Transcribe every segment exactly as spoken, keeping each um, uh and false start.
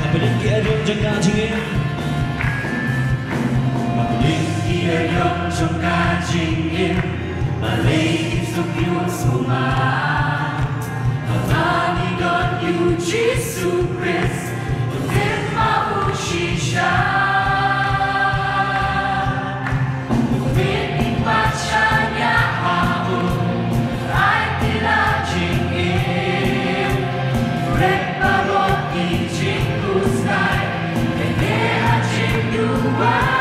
Hapdeng ki ariong jong ka jingim. Hapdeng ki ariong jong ka jingim. Balei ngim suk ïoh sumar? Haba ngi don ïa u Jisu Khrist, u tip ma u shisha. U tip i pat sha ïa ha u, ai ti la jingim. Ret baroh ki jingkhuslai, kane ha jingduwai.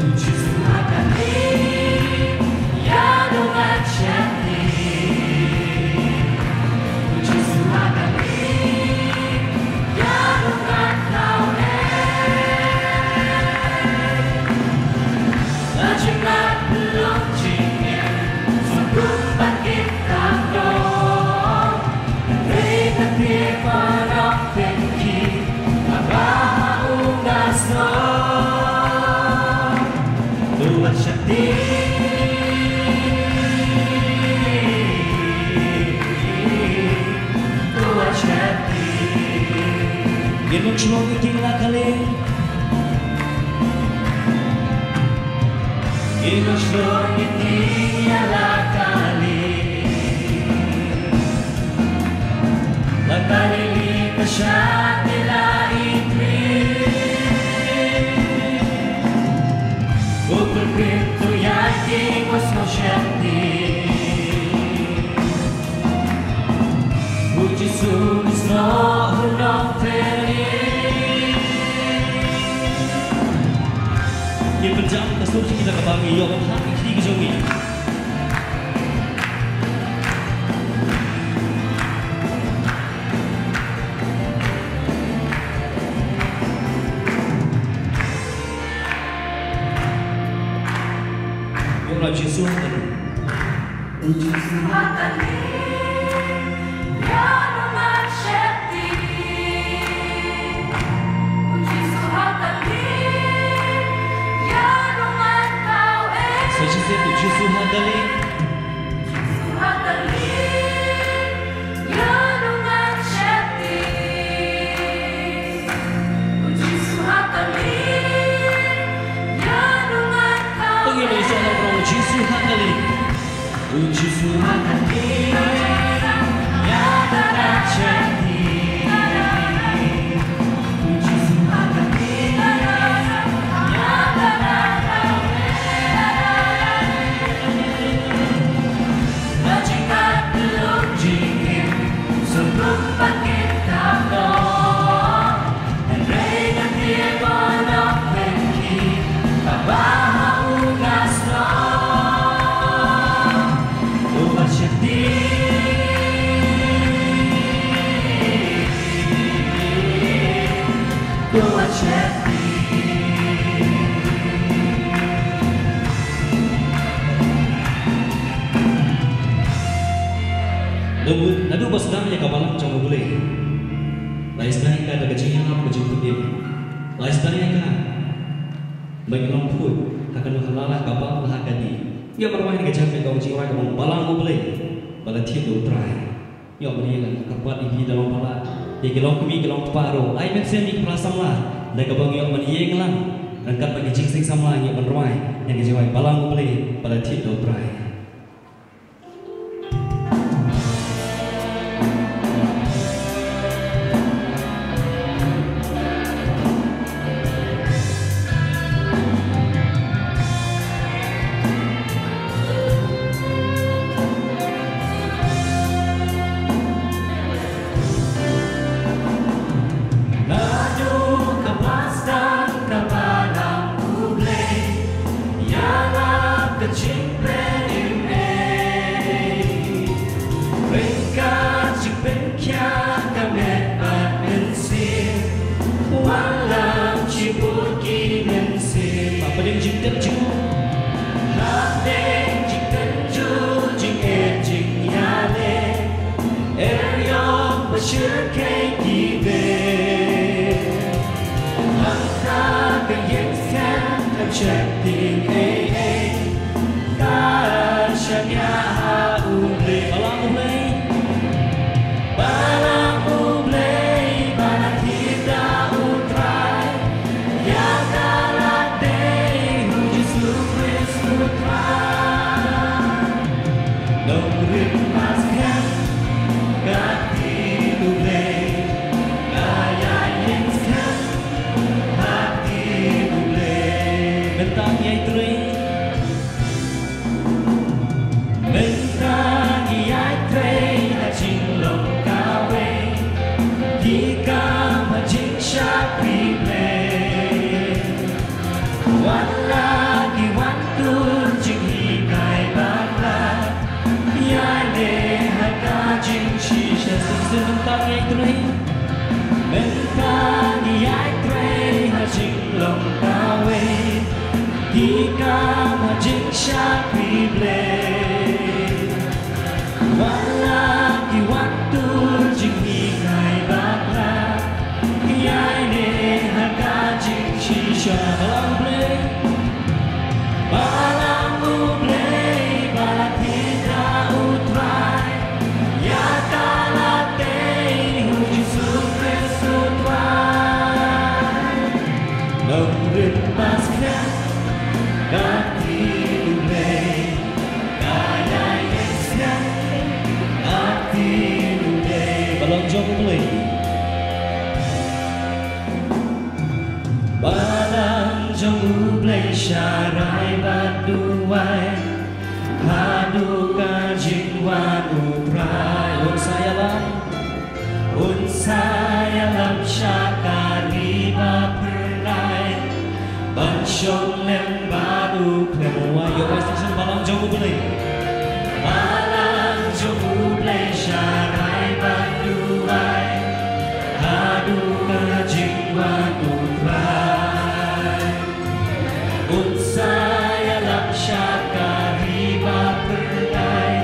U Jisu ha kane, ïa u ngan sheptieng. U Jisu ha kane, ïa u ngan thaw eh. La jingngeit long jingim, sngewthuh ban kit tam noh. Hynrei ka phi paralok pynkhih, haba ha u nga snoh. To wat sheptieng. To wat sheptieng. Ngin ym shlur ïa ki la kali. Ngin ym shlur ïa ki la kali. La kali li ka shah ïa la i Khrist. U pynpin to ïa ki, wat sngew sheptieng. U Jisu u snoh u nongpynim. Ngin pynjam ka sur jong ngi da kaba ngi ïoh ban hap ïa ki kti ki jong ngi. Ïoh la Jisu ha kali. U Jisu ha kali. Ïa u ngan sheptieng. U Jisu ha kali. Ïa u ngan thaw eh. Sa shisien, U Jisu ha kali. U Jisu ha kali. Ïa u ngan sheptieng. U Jisu ha kali. Ïa u ngan thaw eh. Pyngiam ïa u Jisu ha kali. U Jisu ha kali. Ïa u ngan sheptieng. U Jisu ha kali. Ïa u ngan thaw eh. Naduh, naduh ba sdang ïa ka balang jong U Blei, la sdang ïa ka da ka jingïalap, ka jingpynim. La sdang ïa ka ba ngi long khuid ha kano kano ka bam la ha ka dih. Ngi ïoh ban rwai ha ka jingpynim ka jingrwai kaba U Balang U Blei ba la thied da U Trai. Ngi ïoh ban ïeng lang, kyrpad ïa phi da long palat, ïa ki long kmie ki long kpa ruh, ai mynsiem ïa ki para samla da kaba ngi ïoh ban ïeng lang ryngkat bad ki jingseng samla, ngi ïoh ban rwai ïa ka jingrwai Balang U Blei ba la thied da U Trai. Naduh kaba sdang ka Balang U Blei, ïalap ka jingpynim ei. Ryngkat jingpynkhiah ka met bad mynsiem, wallam shibun ki mynsiem. Hapdeng jingtynjuh, hapdeng jingtynjuh, jingeh jingïaleh, eriong ba shyrkhei ki beh. Hangta ka ïing skhem Mynta ngi ïai trei. Mynta ngi ïai trei ha jinglong kawei. Ki kam ha jingshakri Blei. Wan la ki wan tur jinghikai bakla. Ïai leh ha ka jingshisha. Shisien mynta ngi ïai trei. Mynta ngi ïai trei ha jinglong kawei. Ki kam ha jingshakri Blei. Wan la ki wan tur jinghikai bakla. Ïai leh ha ka jingshisha. Balang Blei. Balang U Blei, ba la thied da U Trai. Ïa ka la tei U Jisu Khrist U Trai. Nongrim ba skhem, ka ktien U Blei. Ka ïai skhem, ka ktien U Blei. Balang jong U Blei. Balang jong U Blei sharai bad duwai. Haduh ka jingwan U Trai. Un sa ïalam. Un sa ïalam sha ka ri ba phyrnai. Ban shong lem bad U khlem wai. Ïoh bai station Balang jong U Blei. Balang jong U Blei sharai bad duwai. Haduh ka jingwan U Trai. Un sa ïalam sha ka ri ba phyrnai.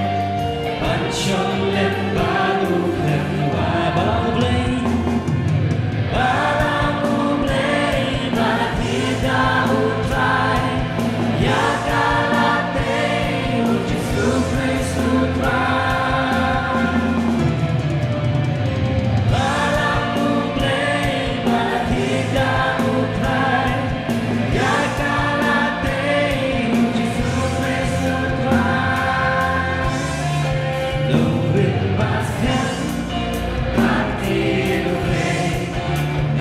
Ban shong lem bad U khlem wai. Balang U Blei. Balang U Blei, ba la thied da U Trai. Ïa ka la tei U Jisu Khrist U Trai. Balang U Blei, ba la thied da U Trai. Ïa ka la tei U Jisu Khrist U Trai. Nongrim ba skhem, ka ktien U Blei.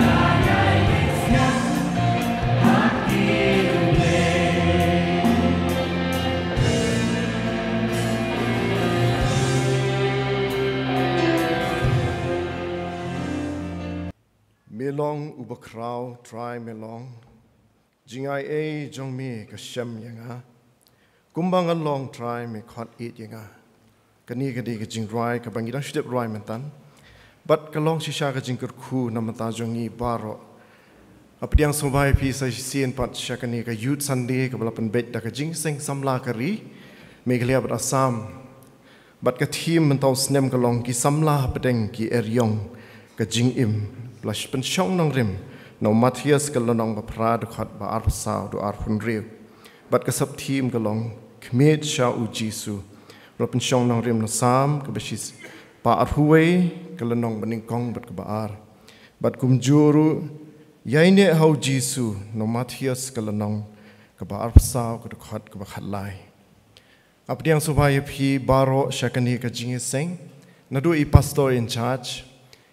Ka ïai skhem, ka ktien U Blei. Me long uba khraw, Trai me long. Jingai ei jong me ka shem ïa nga. Kumba nga long, Trai me khot ïeit ïa nga. Kane ka dei ka jingrwai kaba ngi dang shu dep rwai mynta. Bad ka long shisha ka jingkyrkhu na bynta jong ngi baroh. Nga pdiang sngewbha ïa phi sa shisien pat sha kane ka Youth Sunday kaba la pynbeit da ka Jingïaseng Samla ka Ri Meghalaya bad Assam. Bad ka theme mynta u snem ka long Ki Samla Hapdeng Ki Eriong Ka Jingim. La pynshong nongrim na u Mathaios ka lynnong ba phra, dkhot ba arphew saw haduh arphew hynriew. Bad ka sub theme ka long Khmih sha U Jisu. La pynshong nongrim na u Salm kaba shispah arphew wei, ka lynnong ba nyngkong bad kaba ar. Bad kumjuh ruh, Ïaineh ha U Jisu, na u Mathaios ka lynnong kaba arphew saw, ka dkhot kaba khatlai. Nga pdiang sngewbha ïa phi baroh sha kane ka jingïaseng. Naduh i pastor in charge,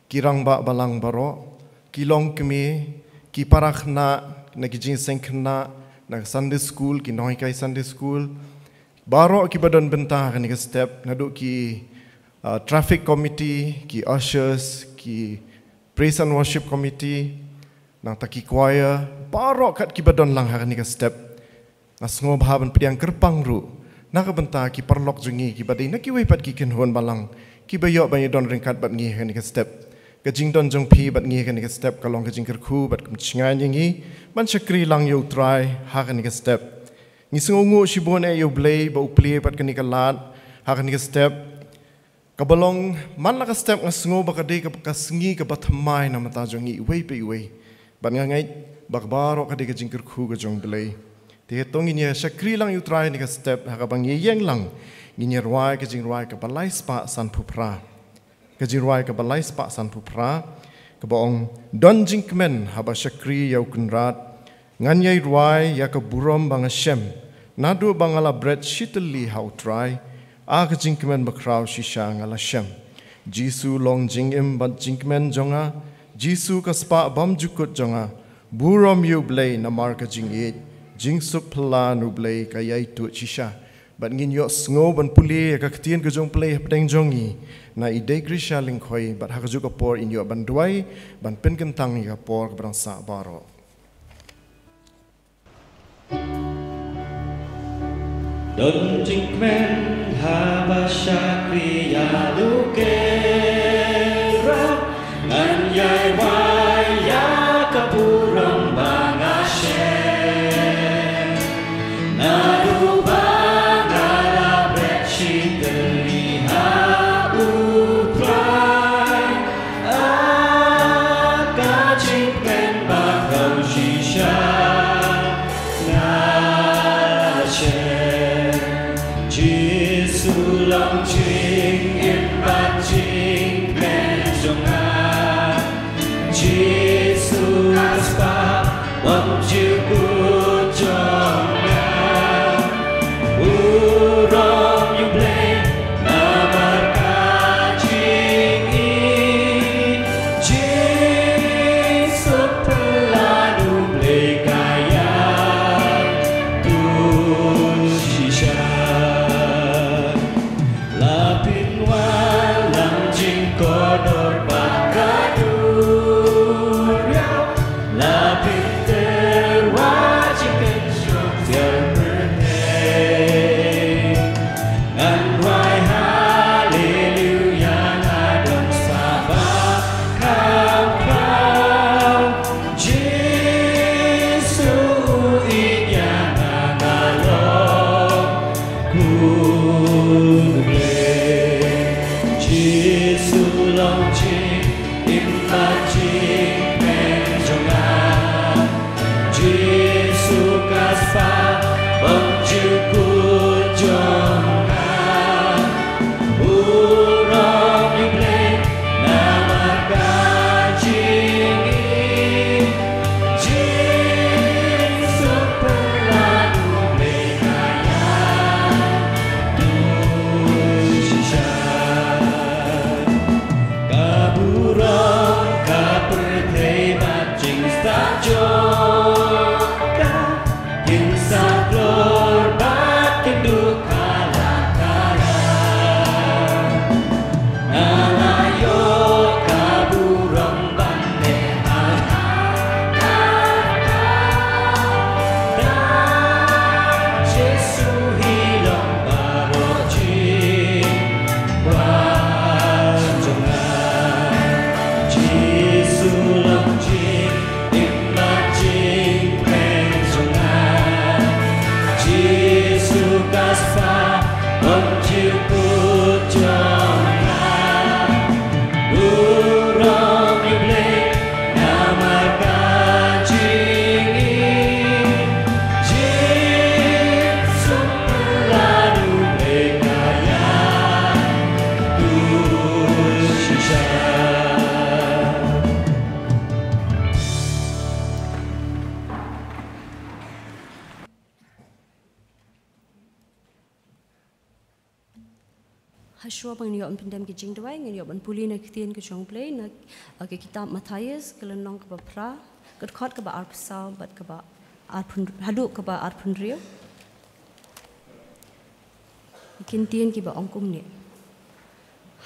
ki rangbah balang baroh, ki longkmie, ki para khynnah na ki jingïaseng khynnah, na ka Sunday school, ki nonghikai Sunday school, baroh kiba don bynta ha kane ka step, naduh ki, uh, traffic committee, ki ushers, ki praise and worship committee, nangta ki choir, baroh kat kiba don lang ha kane ka step. Nga sngewbha ban pdiang kyrpang ruh na ka bynta ki paralok jong ngi kiba dei na kiwei pat ki kynhun balang, kiba ïoh ban ïadon ryngkat bad ngi ha kane ka step. Ka jingdon jong phi bad ngi ha kane ka step ka long ka jingkyrkhu bad ka jingshngaiñ ïa ngi ban shakri lang ïa U Trai ha kane ka step. Ngi sngewnguh shibun eh ïa U Blei ba u plie pat kane ka lad ha kane ka step. Kaba long man la ka step nga sngew ba ka dei ka, ka sngi kaba thymmai na bynta jong ngi iwei pa iwei. Bad nga ngeit ba ka baroh ka dei ka jingkyrkhu ka jong U Blei. Te to ngin ïa shakri lang ïa U Trai ha kane ka step, ha kaba ngi ïeng lang ngin ïa rwai ka jingrwai kaba lai spah sanphew phra. Ka jingrwai kaba lai spah sanphew phra kaba ong: Don jingkmen haba shakri ïa U Kynrad. Ngan ïai rwai ïa ka burom ba nga shem Naduh ba nga la bret shitylli ha U Trai, a ka jingkmen bakhraw shisha nga la shem. Jisu long jingim bad jingkmen jong nga, Jisu ka spah bymjukut jong nga, burom ïa U Blei namar ka jingïeit, jingsuk phylla na U Blei ka ïai tuid shisha. Bad ngin ïohsngew ban pule ïa ka ktien ka jong U Blei hapdeng jong ngi, na i dei Grisha Lyngkhoi, bad ha kajuh ka por in ïoh ban duwai, ban pynkyntang ïa ka por kaba dang sah baroh. Don jingkmen haba shakri ïa u King, ngan ïai wai ïa ka burom ba nga shem. Naduh ba nga la bret shitylli ha U Trai, a ka jingkmen bakhraw shisha nga la shem. Jisu long jingim bad jingkmen jong nga, Jisu ka spah bymjukut jong nga. Burom ïa U Blei namar ka jingïeit, jingsuk phylla na U Blei ka ïai tuid shisha. La pynwallam jingkordor bad ka duriaw, la pyntyrwa jingkynshoh sha pyrthei. Ngan duwai haleluya, nga don spah ba kham khraw. Jisu u ïeit ïa nga, nga long khun U Blei. Jisu long jingim bad jingkmen jong nga, Jisu ka spah bymjukut jong nga. Burom ïa U Blei namar ka jingïeit, jingsuk phylla na U Blei ka ïai tuid shisha. Ka burom ka pyrthei bad jingstad jong ka, kin sa khlor bad kin duh kala kala. Nga la ïoh ka burom ban leh ha ka kyrdan Jisu hi long baroh jingkwah jong nga. Jisu long jing im bad jingkmen jong nga. Jisu ka spah bymjukut jong nga. Burom ïa U Blei namar ka jingïeit, jingsuk phylla na U Blei ka ïai tuid shisha. Hashwa ba ngin ïoh ban pyndem ki jingduwai, ngin ïoh ban pule na ka ktien ka jong U Blei na, uh, ka kitab Mathaios, ka lynnong kaba phra, ka dkhot kaba arphew saw bad kaba arphew, haduh kaba arphew hynriew. Ki ktien kiba ong kumne.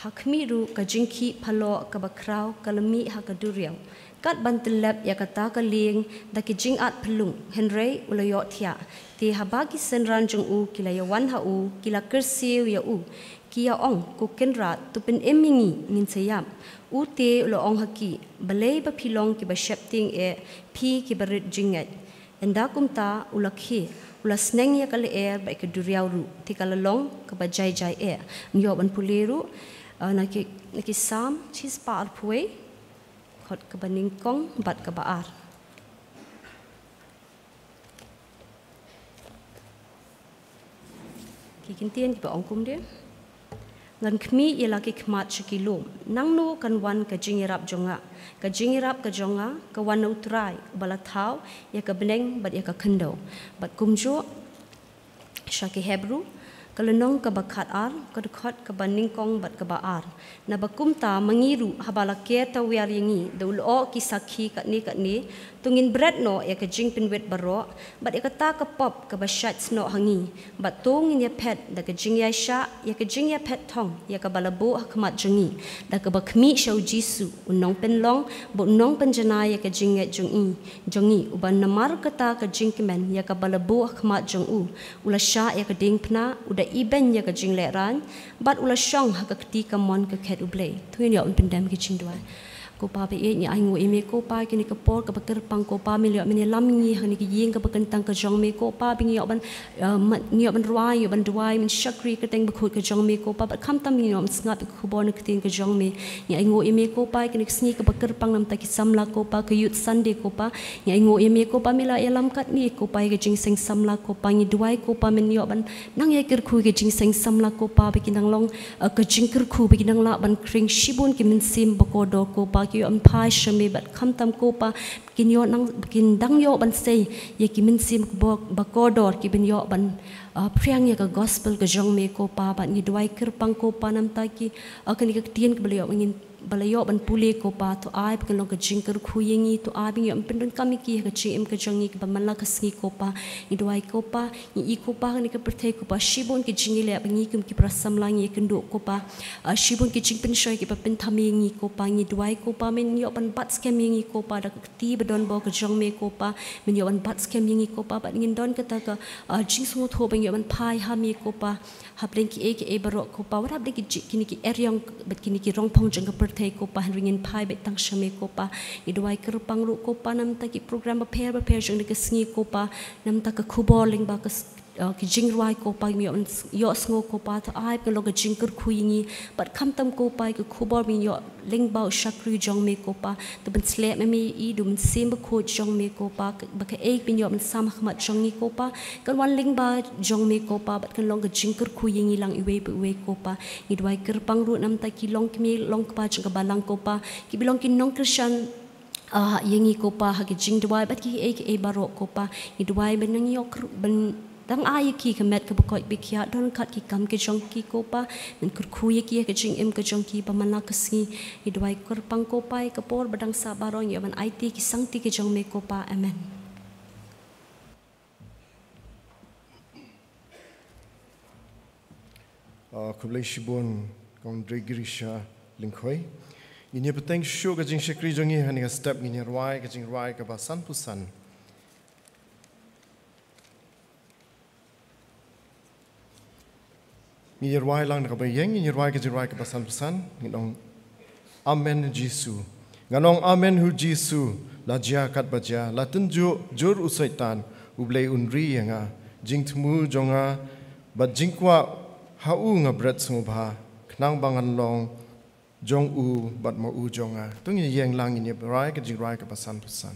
Ha khmih ruh ka jingkhih phalok kaba khraw ka la mih ha ka duriaw, kat ban tyllep ïa kata ka lieng da ki jingat phyllung, hynrei u la ïohthiah. Te haba ki synran jong u ki la ïawan ha u, ki la kyrsiew ïa u, ki ïa ong, Ko Kynrad, to pynim ïa ngi, ngin sa ïap. U te u la ong ha ki, Balei ba phi long kiba sheptieng eh, phi kiba rit jingngeit? Ynda kumta u la khie, u la sneng ïa ka lyer bad ïa ka duriaw ruh, te ka la long kaba jai jai eh. Ngin ïoh ban pule ruh, uh, na ki, na ki Salm shispah arphew wei, dkhot kaba nyngkong bad kaba ar. Ki ktien kiba ong kumne. Ngan khmih ïa la ki khmat sha ki lum. Nangno kan wan ka jingïarap jong nga? Ka jingïarap ka jong nga ka wan na U Trai, uba la thaw ïa ka bneng bad ïa ka khyndew. Bad kumjuh, Sha ki Hebru, ka lynnong kaba khat ar, ka dkhot kaba nyngkong bad kaba ar. Naba kumta ma ngi ruh haba la ker tawiar ïa ngi da u lyoh ki sakhi katne katne, to ngin bret noh ïa ka jingpynwit baroh bad ïa kata ka pop kaba shait snoh ha ngi, bad to ngin ïaphet da ka jingïaishah ïa ka jingïaphet thong ïa kaba la buh ha khmat jong ngi, da kaba khmih sha u Jisu, u nongpynlong bad u nongpynjanai ïa ka jingngeit jong ngi, jong ngi, uba namar kata ka jingkmen ïa kaba la buh ha khmat jong u, u la shah ïa ka diengphna, u da ibeiñ ïa ka jinglehrain, bad u la shong ha ka kti kamon ka khet U Blei. To ngin ïoh ban pyndem ki jingduwai. Ko Pa ba ïeit, ngi ainguh ïa me ko Pa ïa kane ka por kaba kyrpang ko Pa, me la ïoh ban ïalam ïa ngi ha kane ka ïing kaba kyntang ka jong me ko Pa, ba ngi ïoh ban, eh, ma-, ngi ïoh ban rwai, ïoh ban duwai, ban shakri ïa ka kyrteng bakhuid ka jong me ko Pa, bad khamtam ngi ïoh ban sngap ïa ka khubor na ka ktien ka jong me. Ngi ainguh ïa me ko Pa ïa kane ka sngi kaba kyrpang namar ki samla ko Pa, ka Youth Sunday ko Pa. Ngi ainguh ïa me ko Pa, me la ïalam katne ko Pa ïa ka jingseng samla ko Pa, ngi duwai ko Pa men ïoh ban nang ïa kyrkhu ïa ka jingseng samla ko Pa, ba kin nang long, eh, ka jingkyrkhu, ba kin nang lah ban khring shibun ki mynsiem bakordor ko Pa, ki ïoh ban phai sha me, bad khamtam ko Pa, kin ïoh nang, kin dang ïoh ban sei ïa ki mynsiem bak-, bakordor, ki ban ïoh ban, eh, phriang ïa ka gospel ka jong me ko Pa, bad ngi duwai kyrpang ko Pa namar ki, eh, kane ka ktien kaba la ïoh ngin ba la ïoh ban pule ko Pa, to ai ba kan long ka jingkyrkhu ïa ngi, to ai ba ngi ïoh ban pyndonkam ïa ki ha ka jingim ka jong ngi kaba man la ka sngi ko Pa. Ngi duwai ko Pa, ngi i ko Pa, ha kane ka pyrthei ko Pa, shibun ki jingïaleh ba ngi kum ki para samla ngi ïakynduh ko Pa. Ah, shibun ki jingpynshoi kiba pynthame ïa ngi ko Pa, ngi duwai ko Pa, men ïoh ban bat skhem ïa ngi ko Pa, da ka kti ba donbor ka jong me ko Pa, men ïoh ban bat skhem ïa ngi ko Pa, bad ngin don kata ka, ah, jingsngewthuh ba ngi ïoh ban phai ha me ko Pa. Hapdeng kiei kiei baroh ko Pa, wat hapdeng ki ji-, kine ki eriong bad kine ki rongphong jong ka pyrthei ko Pa, hynrei ngin phai beit tang sha me ko Pa. Ngi duwai kyrpang ruh ko Pa namar ki program bapher bapher jong kane ka sngi ko Pa, namar ka khubor lyngba ka s-, eh, ki jingrwai ko Pa, ngi ïoh s-, ïohsngew ko Pa, to ai ba kan long ka jingkyrkhu ïa ngi, bad khamtam ko Pa ïa ka khubor ba ngi ïoh lyngba u shakri jong me ko Pa, to pynslem ïa me ïa i da u Mynsiem Bakhuid jong me ko Pa, ka, ba kaei ba ngi ïoh ban sam ha khmat jong ngi ko Pa, kan wan lyngba jong me ko Pa, bad kan long ka jingkyrkhu ïa ngi lang iwei pa iwei ko Pa. Ngi duwai kyrpang ruh namar ki longkmie longkpa jong ka balang ko Pa, kiba long ki nongkyrshan, ah, ïa ngi ko Pa, ha ki jingduwai bad kiei kiei baroh ko Pa. Ngi duwai ban nang ïoh kyr-, ban dang ai ïa ki ka met kaba koit ba khiah, don kat ki kam ki jong ki ko Pa, men kyrkhu ïa ki ha ka jingim ka jong ki ba man la ka sngi. Ngi duwai kyrpang ko Pa ïa ka por ba dang sah baroh, ngi ïoh ban aiti ïa ki sangti ki jong me ko Pa. Amen. Ah, khublei shibun Kong Dregrisha Lyngkhoi. Ngin ïa bteng shuh ka jingshakri jong ngi ha kane ka step, ngin ïa rwai ka jingrwai kaba sanphew san. Ngin ïa rwai lang da kaba ïeng, ngin ïa rwai ka jingrwai kaba sanphew san, ngin ong Amen Jisu. Ngan ong amen ha u Jisu, la jia katba jia, la tynjuh jur u Soitan, U Blei un ri ïa nga, jingthmu jong nga, bad jingkwah ha u nga bret sngewbha, khnang ba ngan long jong u bad ma u jong nga. To ngin ïeng lang ngin ïa rwai ka jingrwai kaba sanphew san.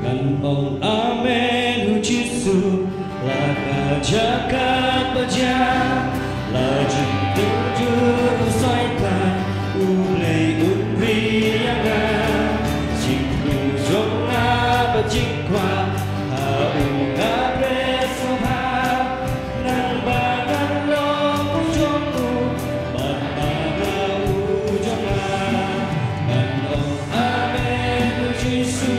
Ngan ong amen ha u Jisu, la ka jia katba jia, la jingtynjuh u Soitan, U Blei un ri ïa nga, jingthmu jong nga bad jingkwah ha u nga bret sngewbha, nang ba ngan long u jong u, bad ma nga u jong nga. Ngan ong amen ha u Jisu,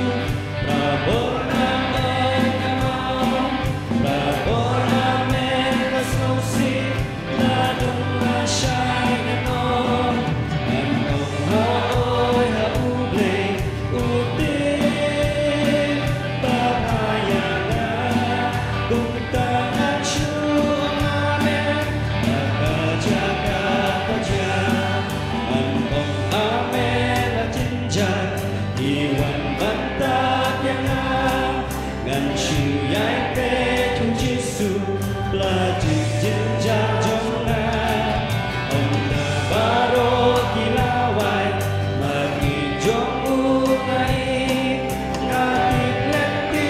barabor amen ngan ong, barabor amen nga sngewsih, la dang la shai ngan ong, ngan ong hooid ha U Blei, u tip ba bha ïa nga, kumta ngan shu ong amen, la ka jia katba jia, ngan ong amen la jingjia ki wan ban tap ïa nga. Ngan shu ïai peit ha u Jisu, la jik jingjia jong nga. Ynda baroh ki la wai, ma ki jong u nga i, nga tip lynti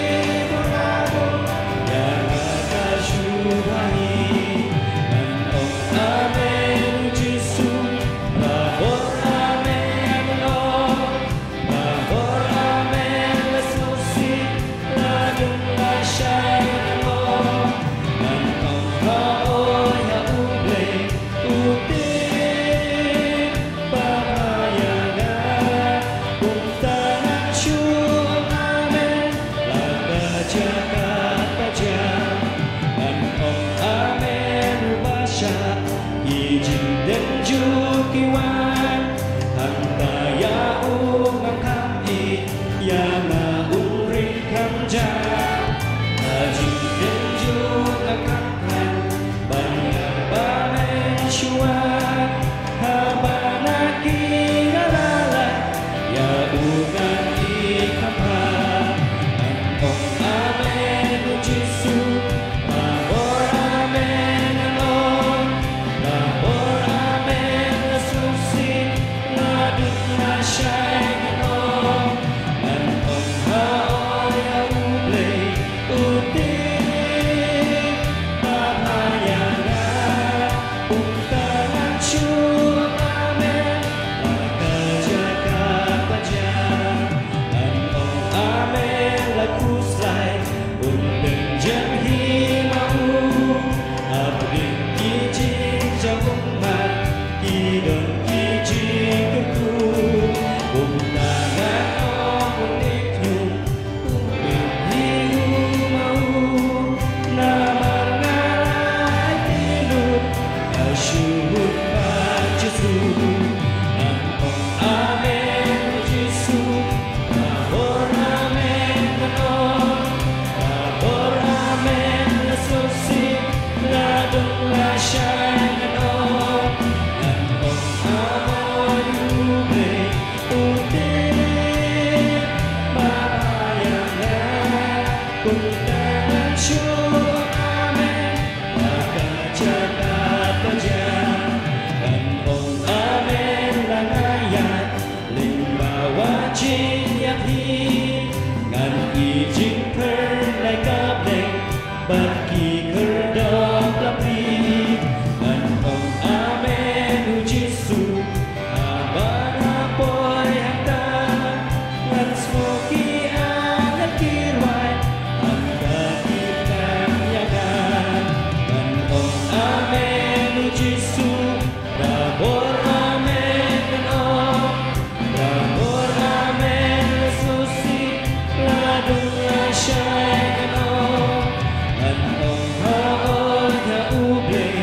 bun la bun, ïa nga ka shu bha hi. Ngan ong amen ha u Jisu, barabor amen ngan ong. Ïa phi, ngan ïa jingpher lai ka blei, bad ki khyrdop la phi, ngan ong amen u Jisu, haba nga poi hangta, ngan sngewkhiah ngan kyrwai, hangta ki tang ïa nga, ngan ong amen u Jisu, barabor amen ngan ong. Barabor amen, la sngewsih, la dung la shai ngan ong. Ngan ong ha oi ha U Blei,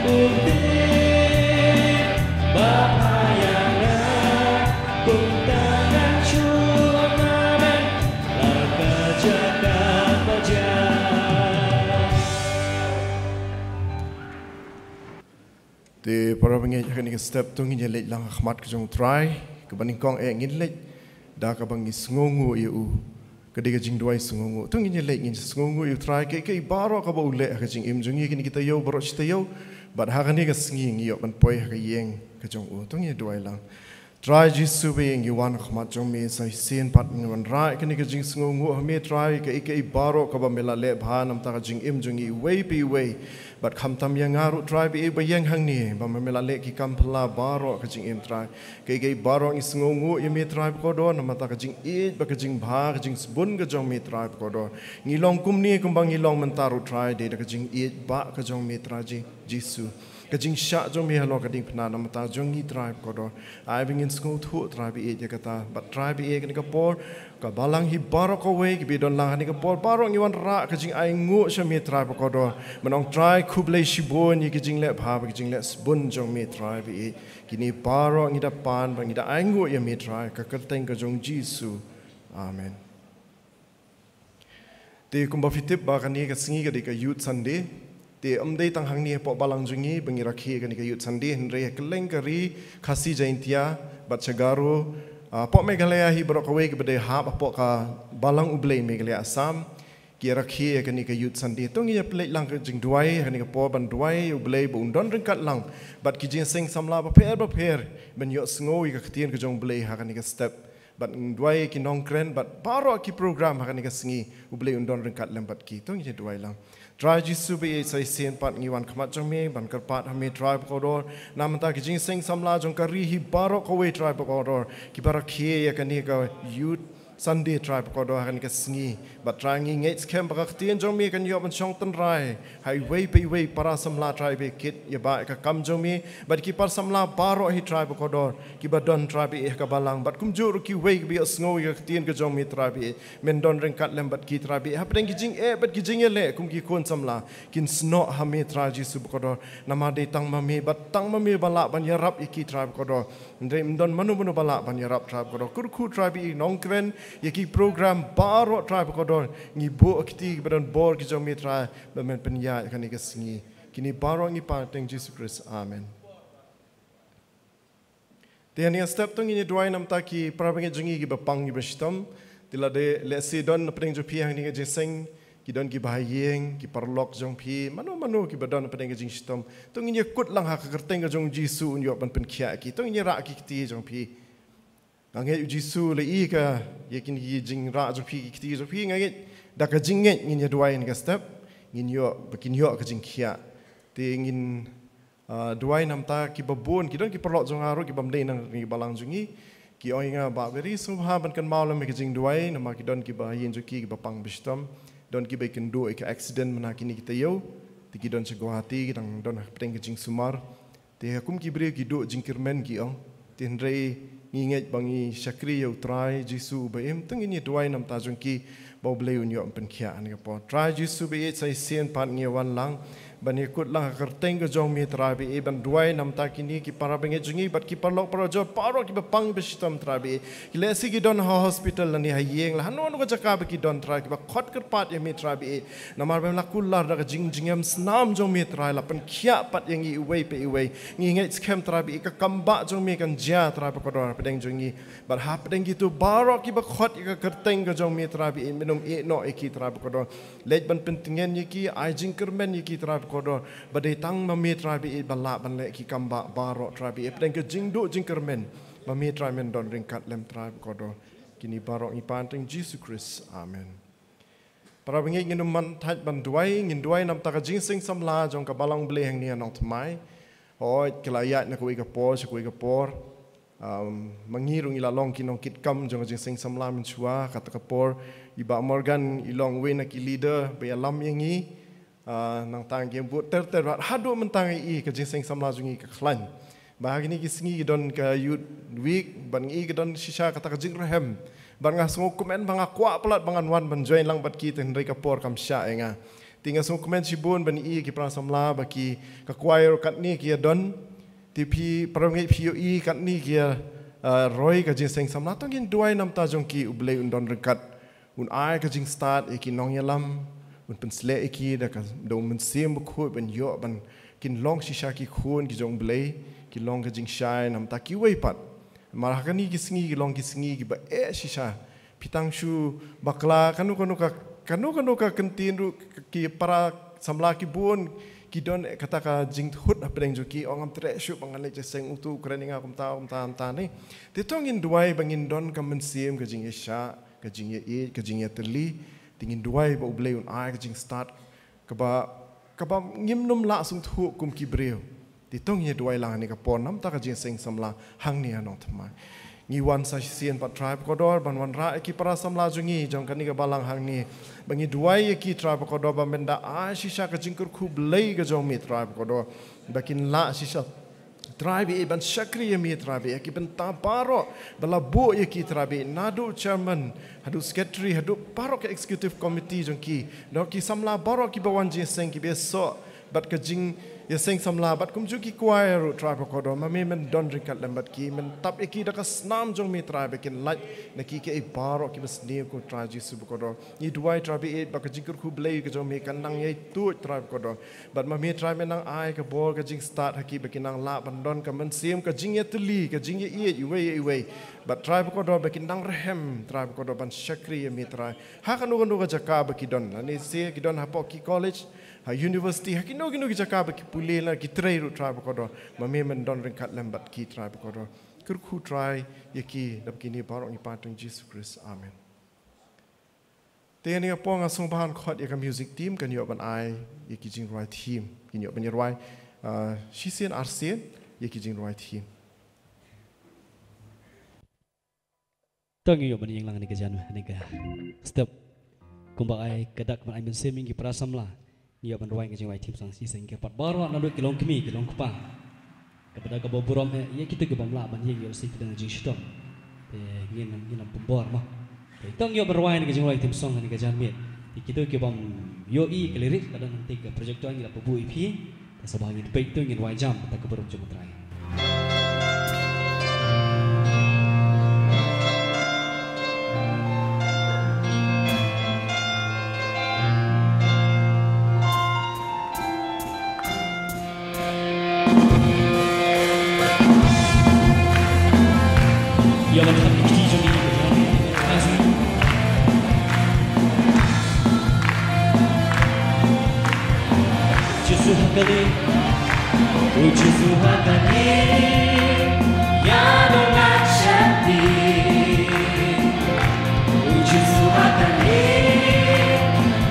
U Blei, ba pha ïa nga, kumta ngan shu ong amen, la ka jaka ba jia. Te para bangeit, ha kane ka step to ngin ïa leit lang ha khmat ka jong U Trai, kaba nyngkong eh ngin leit da kaba ngi sngewnguh ïa u. Ka dei ka jingduwai sngewnguh. To ngin ïa leit ngin sngewnguh ïa U Trai, kaei kaei baroh kaba u leh ha ka jingim jong ngi kine ki taïew baroh shi taïew. Bad ha kane ka sngi ngi ïoh ban poi ha ka ïing ka jong u. To ngin ïa duwai lang. Trai Jisu, ba ngi wan ha khmat jong me sa shisien pat, ngi wanrah ïa kane ka jingsngewnguh ha me Trai, kaei kaei baroh kaba me la leh bha na ka bynta ka jingim jong ngi iwei pa iwei. Bad khamtam ïa nga ruh Trai, ba ïeng hangne, ba me la leh ki kam phylla baroh ha ka jingim Trai. Kaei kaei baroh ngi sngewnguh ïa me Trai ba kordor, na ka bynta ka jingïeit bad ka jingbha, ka jingsbun ka jong me Trai ba kordor. Ngi long kumne kumba ngi long mynta ruh Trai, dei da ka jingïeit bad ka jong me Trai Ji-, Jisu. Ka jingshah jong me halor ka diengphna na ka bynta jong ngi Trai ba kordor. Ai ba ngin sngewthuh Trai ba ïeit ïa kata, bad Trai ba ïeit, kane ka por, ka balang hi baroh kawei, kiba don lang ha kane ka por, baroh ngi wanrah ka jingainguh sha me Trai ba kordor. Ngi ong Trai khublei shibun ïa ka jingleh bha bad ka jingleh sbun jong me Trai ba ïeit. Kine baroh ngi da pan bad ngi da ainguh ïa me Trai, ha ka kyrteng ka jong U Jisu. Amen. Te kumba phi tip ba kane ka sngi ka dei ka Youth Sunday. Te ym dei tang hangne hapoh balang jong ngi ba ngi rakhe ïa kane ka Youth Sunday, hynrei ha kylleng ka ri Khasi Jaintia bad sha Garo, ah, hapoh Meghalaya hi baroh kawei, kiba dei hap hapoh ka Balang U Blei Meghalaya Assam, ki rakhe ïa kane ka Youth Sunday. To ngin ïa pynleit lang ka jingduwai ha kane ka por, ban duwai ïa U Blei ba un don ryngkat lang bad ki jingseng samla bapher bapher, ban ïohsngew ïa ka ktien ka jong U Blei ha kane ka step. Bad ngi duwai ïa ki nongkren bad baroh ki program ha kane ka sngi, U Blei un don ryngkat lem bad ki. To ngin ïa duwai lang. Trai Jisu ba ïeit, sa shisien pat ngi wan ha khmat jong me ban kyrpad ha me Trai ba kordor, na ka bynta ki jingseng samla jong ka ri hi baroh kawei Trai ba kordor, kiba rakhe ïa kane ka Youth Sunday Trai ba kordor ha kane ka sngi. Bad Trai ngi ngeit skhem ba ka ktien jong me kan ïoh ban shong tynrai ha iwei pa iwei para samla Trai, ba kit ïa ba ka kam jong me, bad ki para samla baroh hi Trai ba kordor, kiba don Trai ba ïeit ha ka balang, bad kumjuh ruh kiwei kiba ïohsngew ïa ka ktien ka jong me Trai ba ïeit. Men don ryngkat lem bad ki Trai ba ïeit, hapdeng ki jingeh bad ki jingïaleh kum ki khun samla, kin snoh ha me Trai Jisu ba kordor. Namar dei tang ma me bad tang ma me ba lah ban ïarap ïa ki Trai ba kordor. Hynrei ym don mano mano ba lah ban ïarap Trai ba kordor. Kyrkhu Trai ba ïeit, nongkren ïa ki program baroh Trai ba kordor, ngi buh ha ki kti kiba don bor ki jong me Trai, ba men pynïaid ha kane ka sngi. Kine baroh ngi pan ha ka kyrteng Jisu Khrist. Amen. Te ha kane ka step to ngin ïa duwai na ka bynta ki para bangeit jong ngi kiba pang kiba shitom. Te lada lehse don hapdeng jong phi ha kane ka jingïaseng, ki don kiba ha ïing, ki paralok jong phi, mano mano kiba don hapdeng ka jingshitom, to ngin ïa kut lang ha ka kyrteng ka jong U Jisu, un ïoh ban pynkhiah ïa ki. To ngin ïa rah ki kti jong phi. Nga ngeit U Jisu u la ïohi ïa kine ki jingrah jong phi, ki kti jong phi. Nga ngeit da ka jingngeit ngin ïa duwai ha kane ka step, ngin ïoh, ba kin ïoh ka jingkhiah. Te ngin, ah, duwai na ka bynta kiba bun, ki don ki paralok jong nga ruh kiba ym dei na kane ka balang jong ngi. Ki ong ïa nga, Bah Berry, sngewbha ban kynmaw lem ïa ka jingduwai, namar ki don kiba ha ïing jong ki kiba pang ba shitom. Don kiba ïakynduh ïa ka accident mynta kine ki taïew. Te ki don sha Guwahati, ki dang don hapdeng ka jingsumar. Te ha kum ki briew ki duh jingkyrmen, ki ong. Te hynrei ngi ngeit ba ngi shakri ïa U Trai Jisu uba im, to ngin ïa duwai na ka bynta jong ki, ba U Blei un ïoh ban pynkhiah ha kane ka por. Trai Jisu ba ïeit, sa shisien pat ngi ïa wan lang ban ïa kut lang ha ka kyrteng ka jong me Trai ba ïeit, ban duwai na ka bynta kine ki para bangeit jong ngi bad ki paralok parajor baroh kiba pang ba shitom Trai ba ïeit. Ki lehse ki don ha hospital lane ha ïing, la hano hano ka jaka ba ki don Trai, kiba khot kyrpad ïa me Trai ba ïeit. Namar ba me la kular da ka jing, jingim snam jong me Trai, la pynkhiah pat ïa ngi iwei pa iwei. Ngi ngeit skhem Trai ba ïeit, ka kam ba jong me kan jia Trai ba kordor hapdeng jong ngi. Bad hapdeng kito baroh kiba khot ïa ka kyrteng ka jong me Trai ba ïeit, men ym ïehnoh ïa ki Trai ba kordor. Leit ban pyntngen ïa ki, ai jingkyrmen ïa ki Trai ba kordor. Ba dei tang ma me Trai ba ïeit ba lah ban leh ki kam ba baroh Trai ba ïeit. Hapdeng ka jingduh jingkyrmen, ma me Trai men don ryngkat lem Trai ba kordor. Kine baroh ngi pan ha u kyrteng Jisu Khrist. Amen. Para bangeit, ngin ym pat thait ban duwai, ngin duwai namar ka jingseng samla jong ka balang Blei hangne ha Nongthymmai. Hooid, ka la ïaid na kawei ka por sha kawei ka por. Um, ma ngi ruh ngi la long ki nongkitkam jong ka jingseng samla mynshuwa, kata ka por i Bah Morgan i long uwei na ki leader ba ïalam ïa ngi. Ah, nangta ngim bud ter ter bad haduh mynta ngi i ka jingseng samla jong ngi ka khlaiñ. Ba ha kine ki sngi ki don ka Youth Week, bad ngi i ka don shisha kata ka jingrhem. Bad nga sngewkmen ba nga kwah palat ba ngan wan ban join lang bad ki, te hynrei ka por kam shah ïa nga. Te nga sngewkmen shibun ban i ki para samla ba ki, ka choir katne ki ïa don. Te phi para bangeit phi ïohi katne ki ïa, ah, roi ka jingseng samla, to ngin duwai namar jong ki, U Blei un don ryngkat. Un ai ka jingstad ïa ki nongïalam, un pynsleh ïa ki da ka, da U Mynsiem Bakhuid ban ïoh ban kin long shisha ki khun ki jong U Blei, ki long ka jingshai namar kiwei pat. Namar ha kine ki sngi ki long ki sngi kiba eh shisha. Phi tang shu bakla kano kano ka, kano kano ka kyntien ruh, ki para samla ki bun ki don kata ka jingthut hapdeng jong ki, ong, ngam treh shuh ba ngan leit jingseng, uto u kren ïa nga kumta kumta kumta ne. Te to ngin duwai ba ngin don ka mynsiem ka jingïaishah, ka jingïaieit, ka jingïatylli. Te ngin duwai ba U Blei un ai ka jingstad kaba, kaba ngim nym lah sngewthuh kum ki briew. Te to ngin duwai lang ha kane ka por namar ka jingseng samla hangne ha Nongthymmai. Ngi wan sa shisien pat Trai Bakordor ban wanrah ïa ki para samla jong ngi jong kane ka balang hangne, ba ngi duwai ïa ki Trai Bakordor ba men da ai shisha ka jingkyrkhu Blei ka jong me Trai Bakordor, ba kin lah shisha Trai ba ïeit ban shakri ïa me Trai ba ïeit, ïa ki bynta baroh ba la buh ïa ki Trai ba ïeit, naduh chairman haduh secretary haduh baroh ka executive committee jong ki, da ki samla baroh kiba wan jingseng kiba ïasoh bad ka jingïaseng samla bad kumjuh ki choir ruh Trai Bakordor, ma me men don ryngkat lem bad ki, men tap ïa ki da ka snam jong me Trai ba kin lait na ki kaei baroh kiba sniew ko Trai Jisu Bakordor. Ngi duwai Trai ba ïeit ba ka jingkyrkhu Blei ka jong me kan nang ïai tuid Trai Bakordor. Bad ma me Trai men nang ai ka bor ka jingstad ha ki ba kin nang lah ban don ka mynsiem ka jingïatylli ka jingïaieit iwei ïa iwei. Bad Trai Bakordor ba kin nang rhem Trai Bakordor ban shakri ïa me Trai ha kano kano ka jaka ba ki don, lane se ki don hapoh ki college, ha university, ha kino kino ki jaka ba ki pule lane ki trei ruh Trai Bakordor, ma me men don ryngkat lem bad ki Trai Bakordor. Kyrkhu Trai ïa ki da kine baroh ngi pan ha u kyrteng Jisu Khrist. Amen. Te ha kane ka por nga sngewbha ban khot ïa ka music team kan ïoh ban ai ïa ki jingrwai theme, kin ïoh ban ïarwai, ah, shisien arsien ïa ki jingrwai theme. To ngin ïoh ban ïeng lang ha kane ka jan, ha kane ka step. Kumba ai ka dak ban ai mynsiem ïa ki para samla. Ngi ïoh ban rwai ka jingrwai theme song shisien, ki pat baroh naduh ki longkmie ki longkpa. Kaba da kaba burom eh ïa kito ki bym lah ban ïeng ïoh lehse ki don jingshitom. Te ngin, ngin ym pynbor mo. Te to ngin ïoh ban rwai ka jingrwai theme song ha kane ka janmiet. Te kito ki bym ïohi ka lyric, ka don hangtei ka projector, ngi la pynbuh ïa phi. Te sngewbha ngin peit to, ngin rwai jam bad ka burom jong U Trai. Jisu ha kane, o Jisu ha kane, ïa nongnat sheptieng. O Jisu ha kane,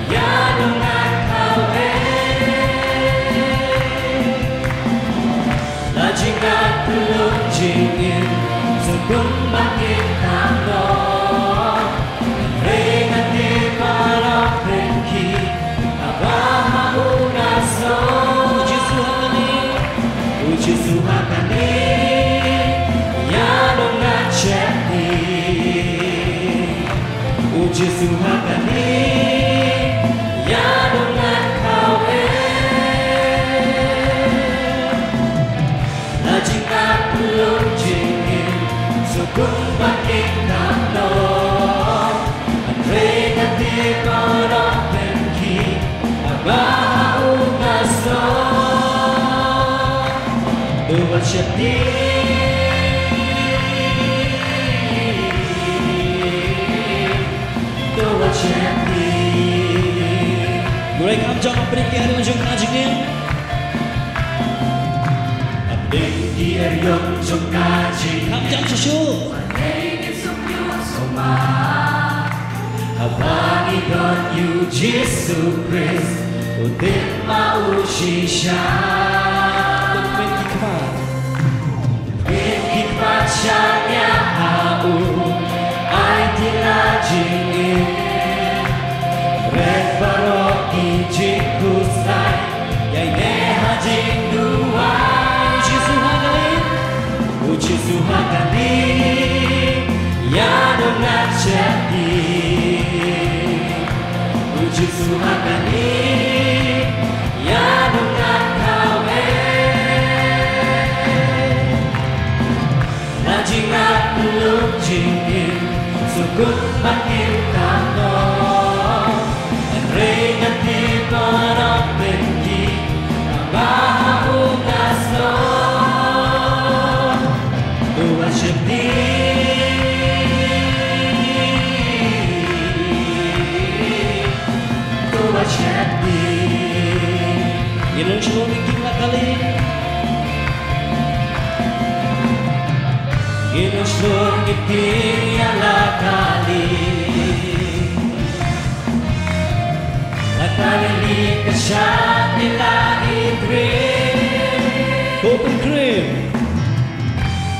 ïa nongnat khaw eh. La jingkyrkhu jingim, sngewbha kin kham noh. Hynrei nga tip baroh pynkhih, haba ha u nga sngew. O Jisu ha kane, o Jisu ha kane, ïa nongnat sheptieng. O Jisu ha kane, ïa nongnat khaw eh. La jingkyrkhu jingim, sngewbha kin kham noh. Hynrei nga tip baroh pynkhih, haba ha u nga sngew. To wat sheptieng. To wat sheptieng. Ngin ïa kham jam, pynïaid ïa ka jingim. Kham jam shuh shuh. Don ïa u Jisu Khrist, u tip ma u shisha. Don men ki khmat. Men ki khmat shaniah ha u, ai ti la jingim. Red baroh ki jingkhuslai, ïai neh ha jingduwai. U Jisu ha kali, u Jisu ha kali, ïa nong ngan sheptieng. U Jisu ha kali, ïa nong ngan thaw eh. La jingngeit pynlut jingim, suk kum ba kin tam noh. Hynrei ngan tip ba nongpynki, ba ha u nga sngew. To ba sheptieng. To ba sheptieng. Ngin ym shlur ïa ki la kali. Ngin ym shlur ïa ki la kali. La kali ka shah ïa la i krim. Ko pilgrim.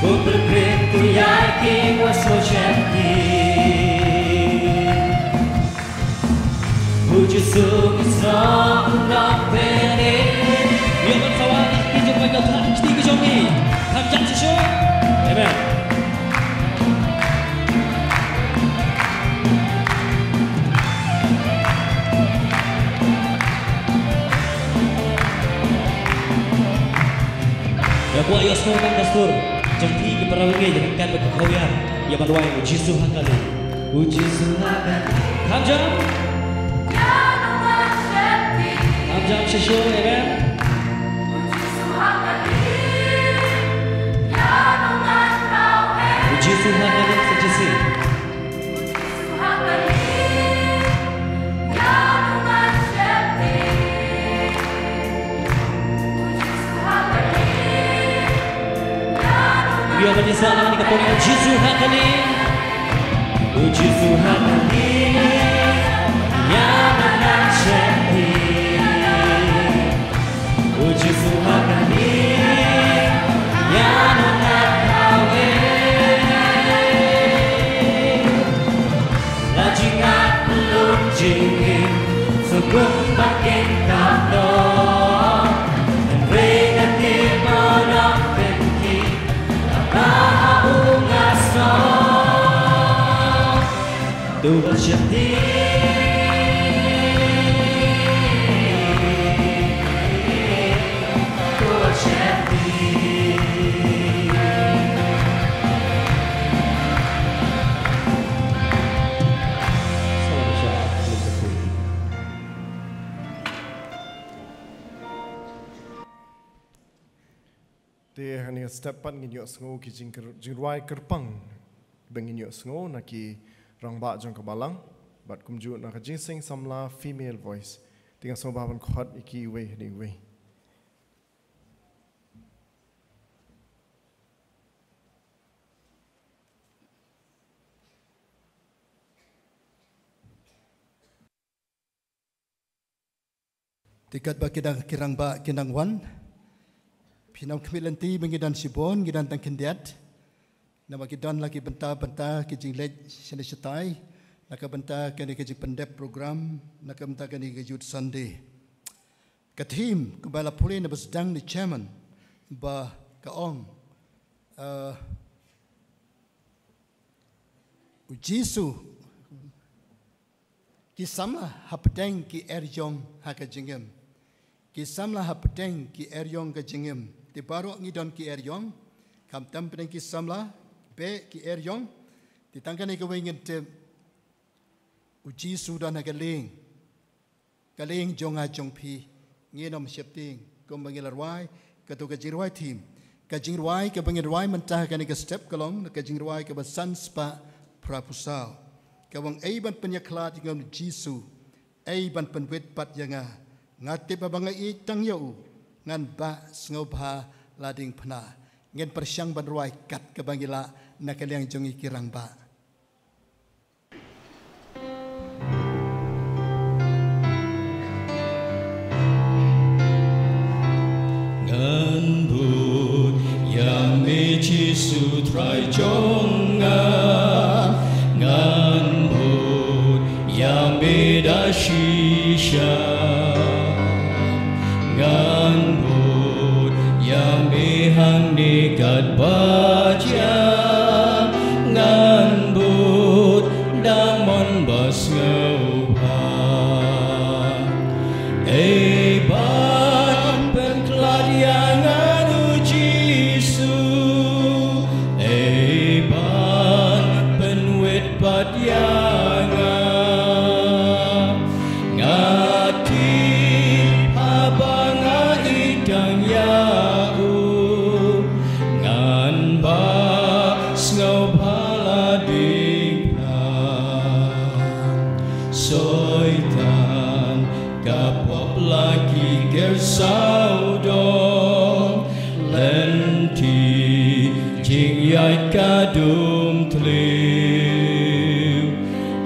Ko pilgrim, to ïai ki wa so sheptieng. U Jisu ngi sngew u nongpynim. Ïa ban sawa ki jingpynïaid ha kti ki jong ngi. Kham jam shisha. Amen. Ïa kwah ïohsngew ngan ka sur jong phi ki para bangeit, ryngkat bad ka khawriar, ïa ban rwai U Jisu ha kali. U Jisu ha kali. Kham jam. Kham jam shisha, amen. U Jisu ha kali, sa shisha. Ïa kane sa la kane ka por, U Jisu ha kali. U Jisu ha kali. Ïa nong ngan sheptieng. U Jisu ha kali, ïa nong ngan thaw eh. La jingngeit pynlut jingim, suk kum ba kin tam noh. Hynrei ngan tip ba nongpynki, ba ha u nga sngew. To ba sheptieng. To ba sheptieng. Te ha kane ka step pat ngin ïohsngew ki jingkyr-, jingrwai kyrpang ba ngin ïohsngew na ki rangbah jong ka balang, bad kumjuh na ka Jingïaseng Samla Female Voice. Te nga sngewbha ban khot ïa ki iwei hadien iwei. Te katba ki dang, ki rangbah ki dang wan, phin ym khmih lynti ba ngi don shibun, ngi don tang khyndiat. Namar ki don la ki bynta bynta ki jingleit shane shatai na ka bynta kane ka jingpyndep program, na ka bynta kane ka Youth Sunday. Ka theme kaba la pule na ba sdang na chairman ba ka ong, eh, U Jisu. Ki samla hapdeng ki eriong ha ka jingim. Ki samla hapdeng ki eriong ka jingim. Te baroh ngi don ki eriong. Khamtam pdeng ki samla, beh ki eriong. Te tang kane kawei ngin tip, U Jisu don ha ka lieng. Ka lieng jong nga jong phi. Ngin ym sheptieng, kumba ngi la rwai, kato ka jingrwai theme. Ka jingrwai kaba ngin rwai mynta kane ka step ka long, ka jingrwai kaba san spah phra phew saw. Kaba ong, ei ban pynïakhlad ïa nga U Jisu, ei ban pynwit pat ïa nga. Nga tip ba nga ïeit tang ïa u, ngan bah sngewbha la diengphna. Ngin pyrshang ban rwai kat kaba ngi lah na ka liang jong ngi ki rangbah. Shisha ngan bud ïa me hangne katba jia, ngan bud da mon ba sngewbha. Ei ban pynkhlad ïa nga, U Jisu, ei ban pynwit pat ïa nga. Nga tip haba nga ïeit tang ïa u, ngan bud sngewbha la diengphna. Soitan ka pop la ki ker sawdong, lynti jingïaid ka dum thliew.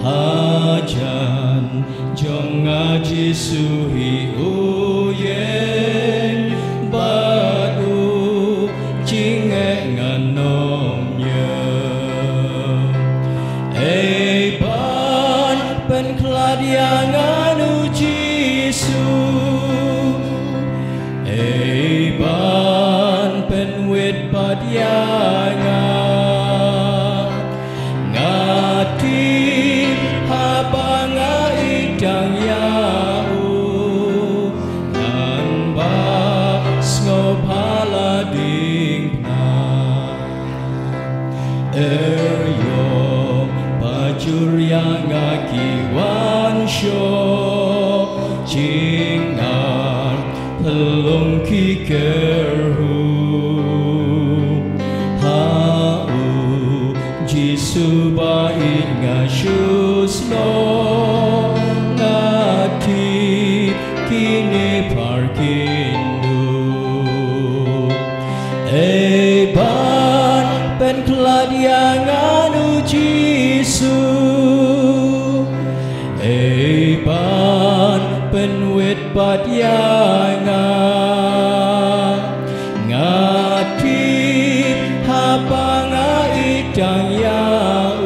Hajan jong nga Jisu hi u ïeng bad u jingeh ngan ym ñiew. Ei ban pynkhlad ïa nga, U Jisu, ei ban pynwit pat ïa nga. Nga tip haba nga ïeit tang ïa u, ngan bud sngewbha la diengphna. Ei ïoh ba jur ïa nga ki wan shoh jingeh, pynlong ki ker hu. Ha u Jisu ba ïeit nga shu snoh, nga tip kine phar kin duh. Ei ban pynkhlad ïa nga, U Jisu, ei ban pynwit pat ïa nga. Nga tip haba nga ïeit tang ïa u,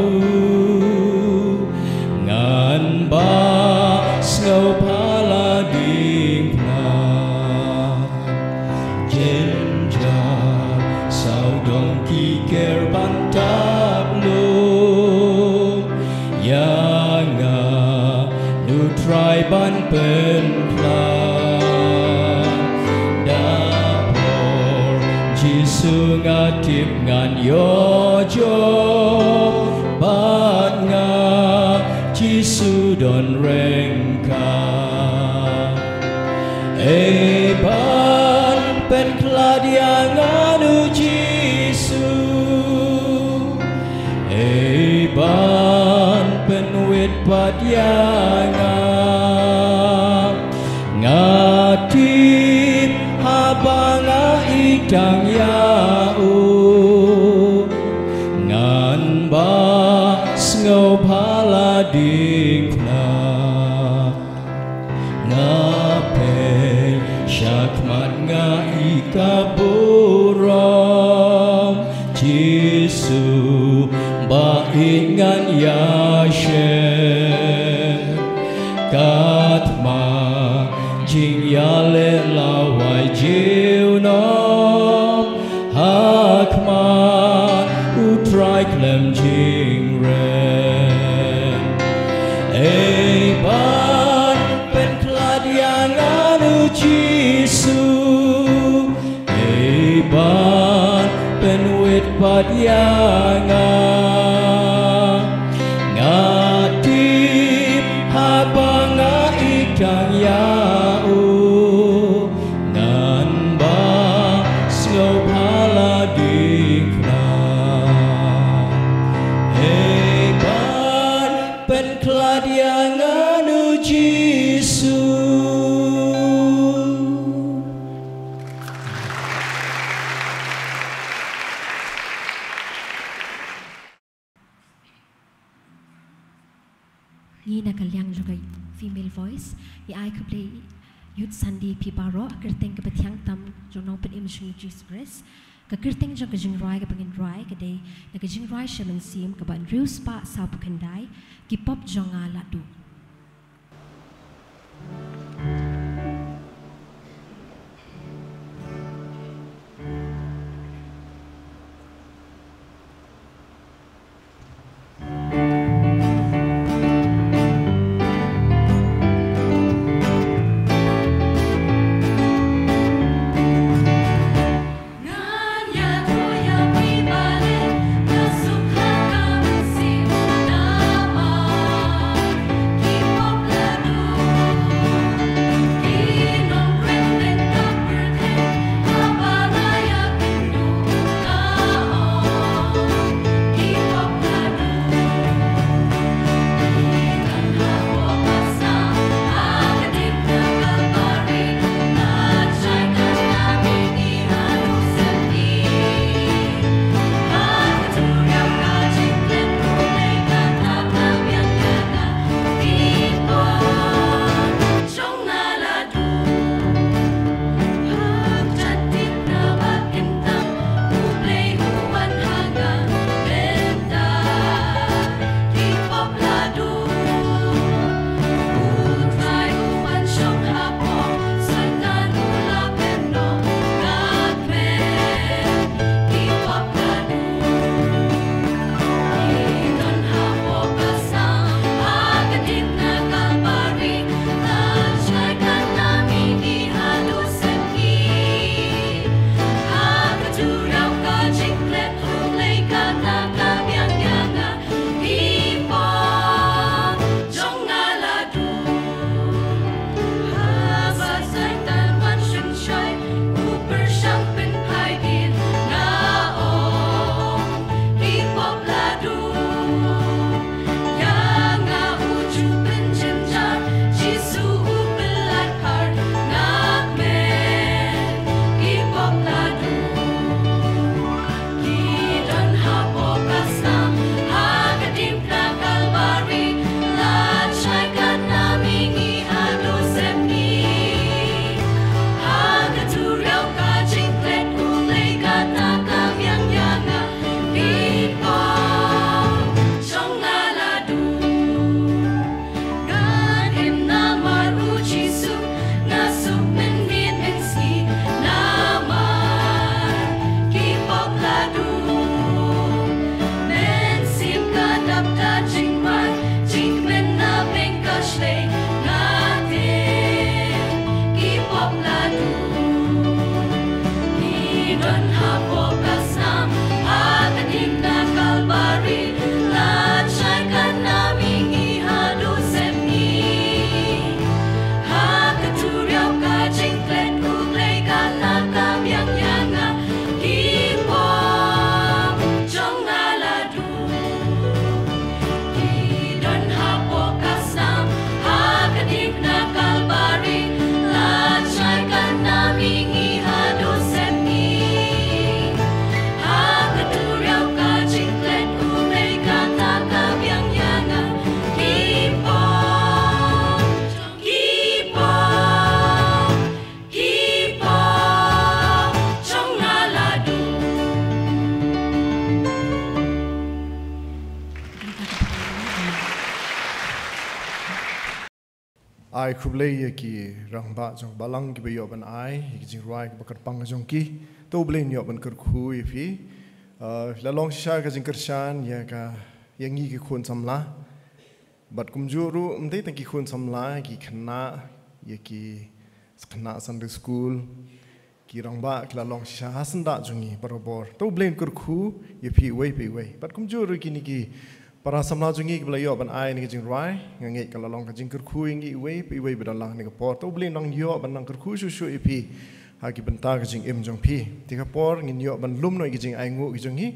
ngan bud sngewbha la diengphna. Jynjar sawdong ki ker ban tap lum ïa nga, U Trai ban pynkhlad. Da por Jisu nga tip ngan ïoh jop, bad nga Jisu don ryngkat. Ei ban pynkhlad ïa nga, U Jisu, ei ban pynwit pat ïa nga. Nga tip haba nga ïeit tang ïa u, ngan bud sngewbha la diengphna. Nga peit sha khmat nga i ka burom, Jisu ba ïeit ngan ïashem. Katba jingïaleh la wai junom, ha khmat U Trai khlem jingrem. Ei ban pynkhlad ïa nga, U Jisu, ei ban pynwit pat ïa nga. Nga tip haba nga ïeit tang ïa u, ngan bud sngewbha la diengphna. Ei ban pynkhlad ïa nga, U Jisu. Ngi na ka liang jong ka Female Voice, ngi ai khublei Youth Sunday phi baroh, kyrteng kaba thiang tam jong u Nongpynim jong ngi Jisu Khrist. Ka kyrteng jong ka jingrwai kaba ngin rwai ka dei na ka jingrwai sha mynsiem kaba hynriew spah sawphew khyndai, Ki Pop Jong Nga La Duh. Ai khublei ïa ki rangbah jong balang kiba ïoh ban ai ïa ki jingrwai kiba kyrpang ka jong ki. To U Blei un ïoh ban kyrkhu ïa phi. Ah, la long shisha ka jingkyrshan ïa ka, ïa ngi ki khun samla. Bad kumjuh ruh ym dei tang ki khun samla, ki khynnah, ïa ki khynnah Sunday school, ki rangbah ki la long shisha ha syndah jong ngi barabor. To U Blei un kyrkhu ïa phi uwei pa uwei. Bad kumjuh ruh kine ki para samla jong ngi kiba la ïoh ban ai ïa kane ka jingrwai, nga ngeit ka la long ka jingkyrkhu ïa ngi uwei pa uwei ba don lang ha kane ka por. To U Blei un nang ïoh ban nang kyrkhu shuh shuh ïa phi ha ki bynta ka jingim jong phi. Te ka por ngin ïoh ban lum noh ïa ki jingainguh ki jong ngi.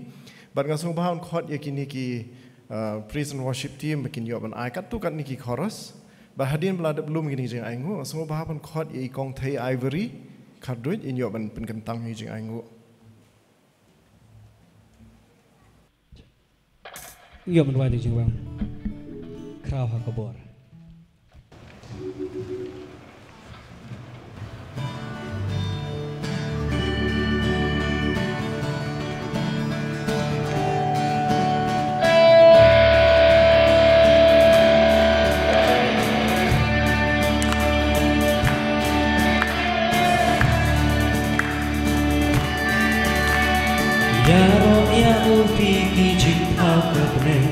Bad nga sngewbha un khot ïa kine ki, uh, praise and worship team ba kin ïoh ban ai katto katne ki chorus. Bad hadien ba la dep lum ïa kine ki jingainguh, nga sngewbha ban khot ïa i Kong Thei Ivory Kharduid, in ïoh ban pynkyntang ïa ki jingainguh. Ïoh ban wai da jingwang. Khraw ha ka bor. U phi ki jingthaw ka bneng,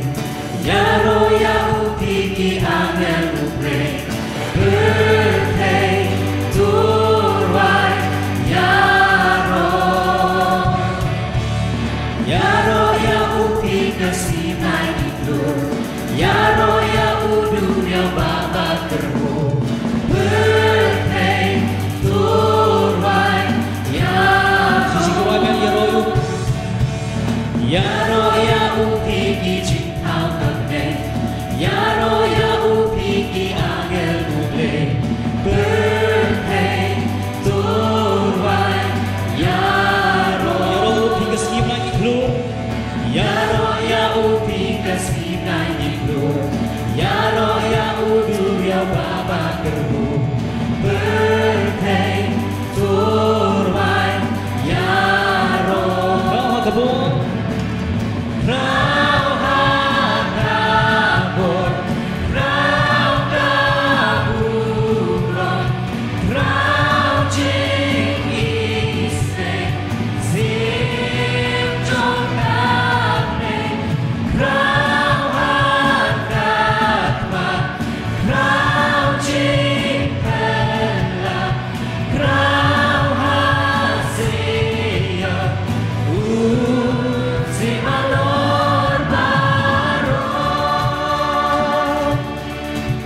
ïaroh ïa u phi ki angel u Blei. Pyrthei, tur wai, ïaroh. Ïaroh ïa u phi ka Sinai ki khlur, ïaroh ïa u duriaw ba bakyrhuh. Pyrthei, tur wai, ïaroh. Shisha kawei ban ïaroh ïa u. Ïaroh ïa u phi ki jingthaw ka bneng, ïaroh ïa u phi ki angel u Blei. Pyrthei, tur wai, ïaroh. Ïaroh ïa u phi ka Sinai ki khlur, ïaroh ïa u phi ka Sinai ki khlur, ïaroh ïa u duriaw ba bakyrhuh. Pyrthei, tur wai, ïaroh. Khraw ha ka bor, khraw ha ka bor, khraw ka burom, khraw jingïeit, sim jong ka bneng, khraw ha ka thma, khraw jingpynlait, khraw ha Zion, u Syiem halor baroh.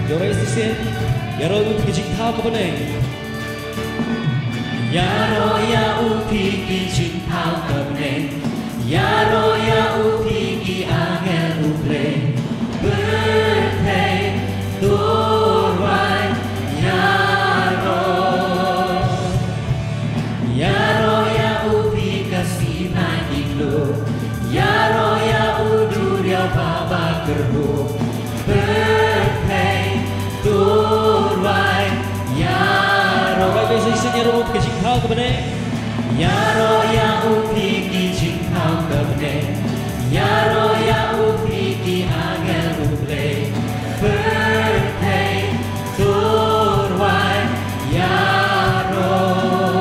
Ïaroh shisien, ïaroh ïa u phi ki jingthaw ka bneng. Ïaroh ïa u phi ki jingthaw ka bneng, ïaroh ïa u phi ki angel u Blei. Pyrthei, tur wai, ïaroh. Ïaroh ïa u phi ka Sinai ki khlur, ïaroh ïa u duriaw ba bakyrhuh. Pyrthei, tur wai, ïaroh. Ïaroh, ïaroh, ïaroh, ïaroh, ka jingthaw ka bneng. Ïaroh ïa u phi ki jingthaw ka bneng, ïaroh ïa u phi ki angel u Blei. Pyrthei, tur wai, ïaroh.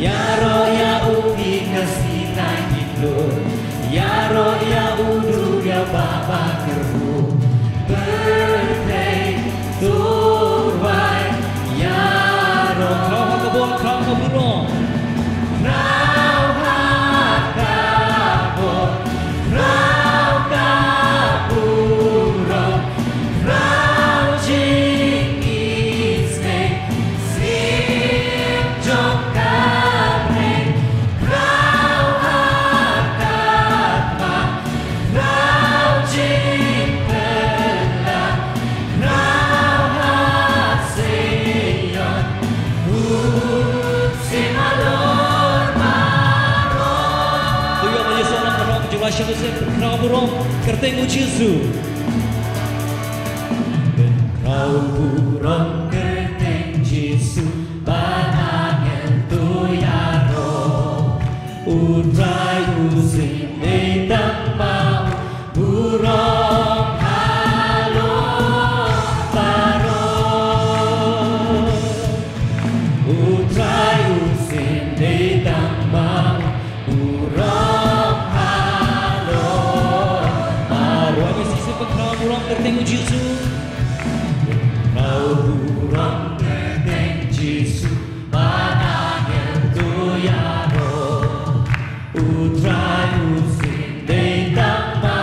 Ïaroh ïa u phi ka Sinai ki khlur, ïaroh ïa u duriaw ba bakyrhuh. Pyrthei, tur wai, ïaroh. Khraw ha ka bor, khraw ka burom. Khraw ha ka bor, khraw ka burom, khraw jingïeit, sim jong ka bneng, khraw ha ka thma, khraw jingpynlait, khraw ha Zion, u Syiem halor baroh. To ïoh ïa u song nongkyndong jong ngi, sha u Syiem, khraw burom kyrteng u Jisu. Khraw burom kyrteng Jisu, bad angel to ïaroh. U Trai u Syiem dei tang ma u, burom halor baroh. U Trai u Syiem dei tang ma u, burom halor baroh. Ïa shisien ban khraw burom kyrteng u Jisu. Khraw burom kyrteng Jisu, bad angel to ïaroh. U Trai u Syiem dei tang ma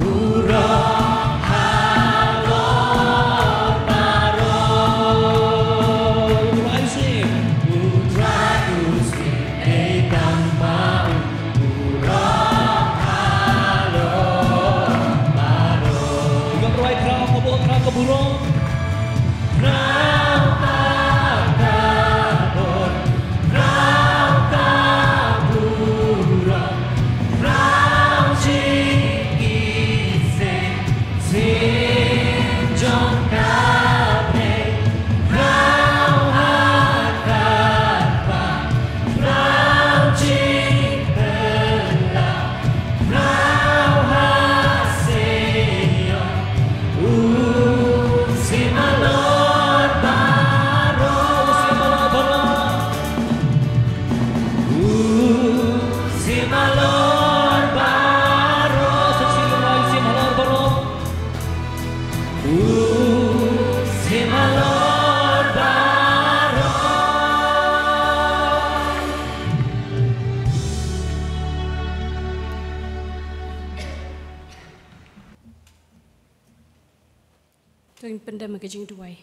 u, burom halor baroh. U Trai u Syiem, u Trai u Syiem dei tang ma u, burom halor baroh. Ïa u Trai, khraw ka bor, khraw ka burom. Khraw ka bor, khraw ka burom, khraw jingïeit, sim jong ka bneng, khraw ha ka thma, khraw jingpynlait, khraw ha Zion, u Syiem Kan pyndem ka jingduwai.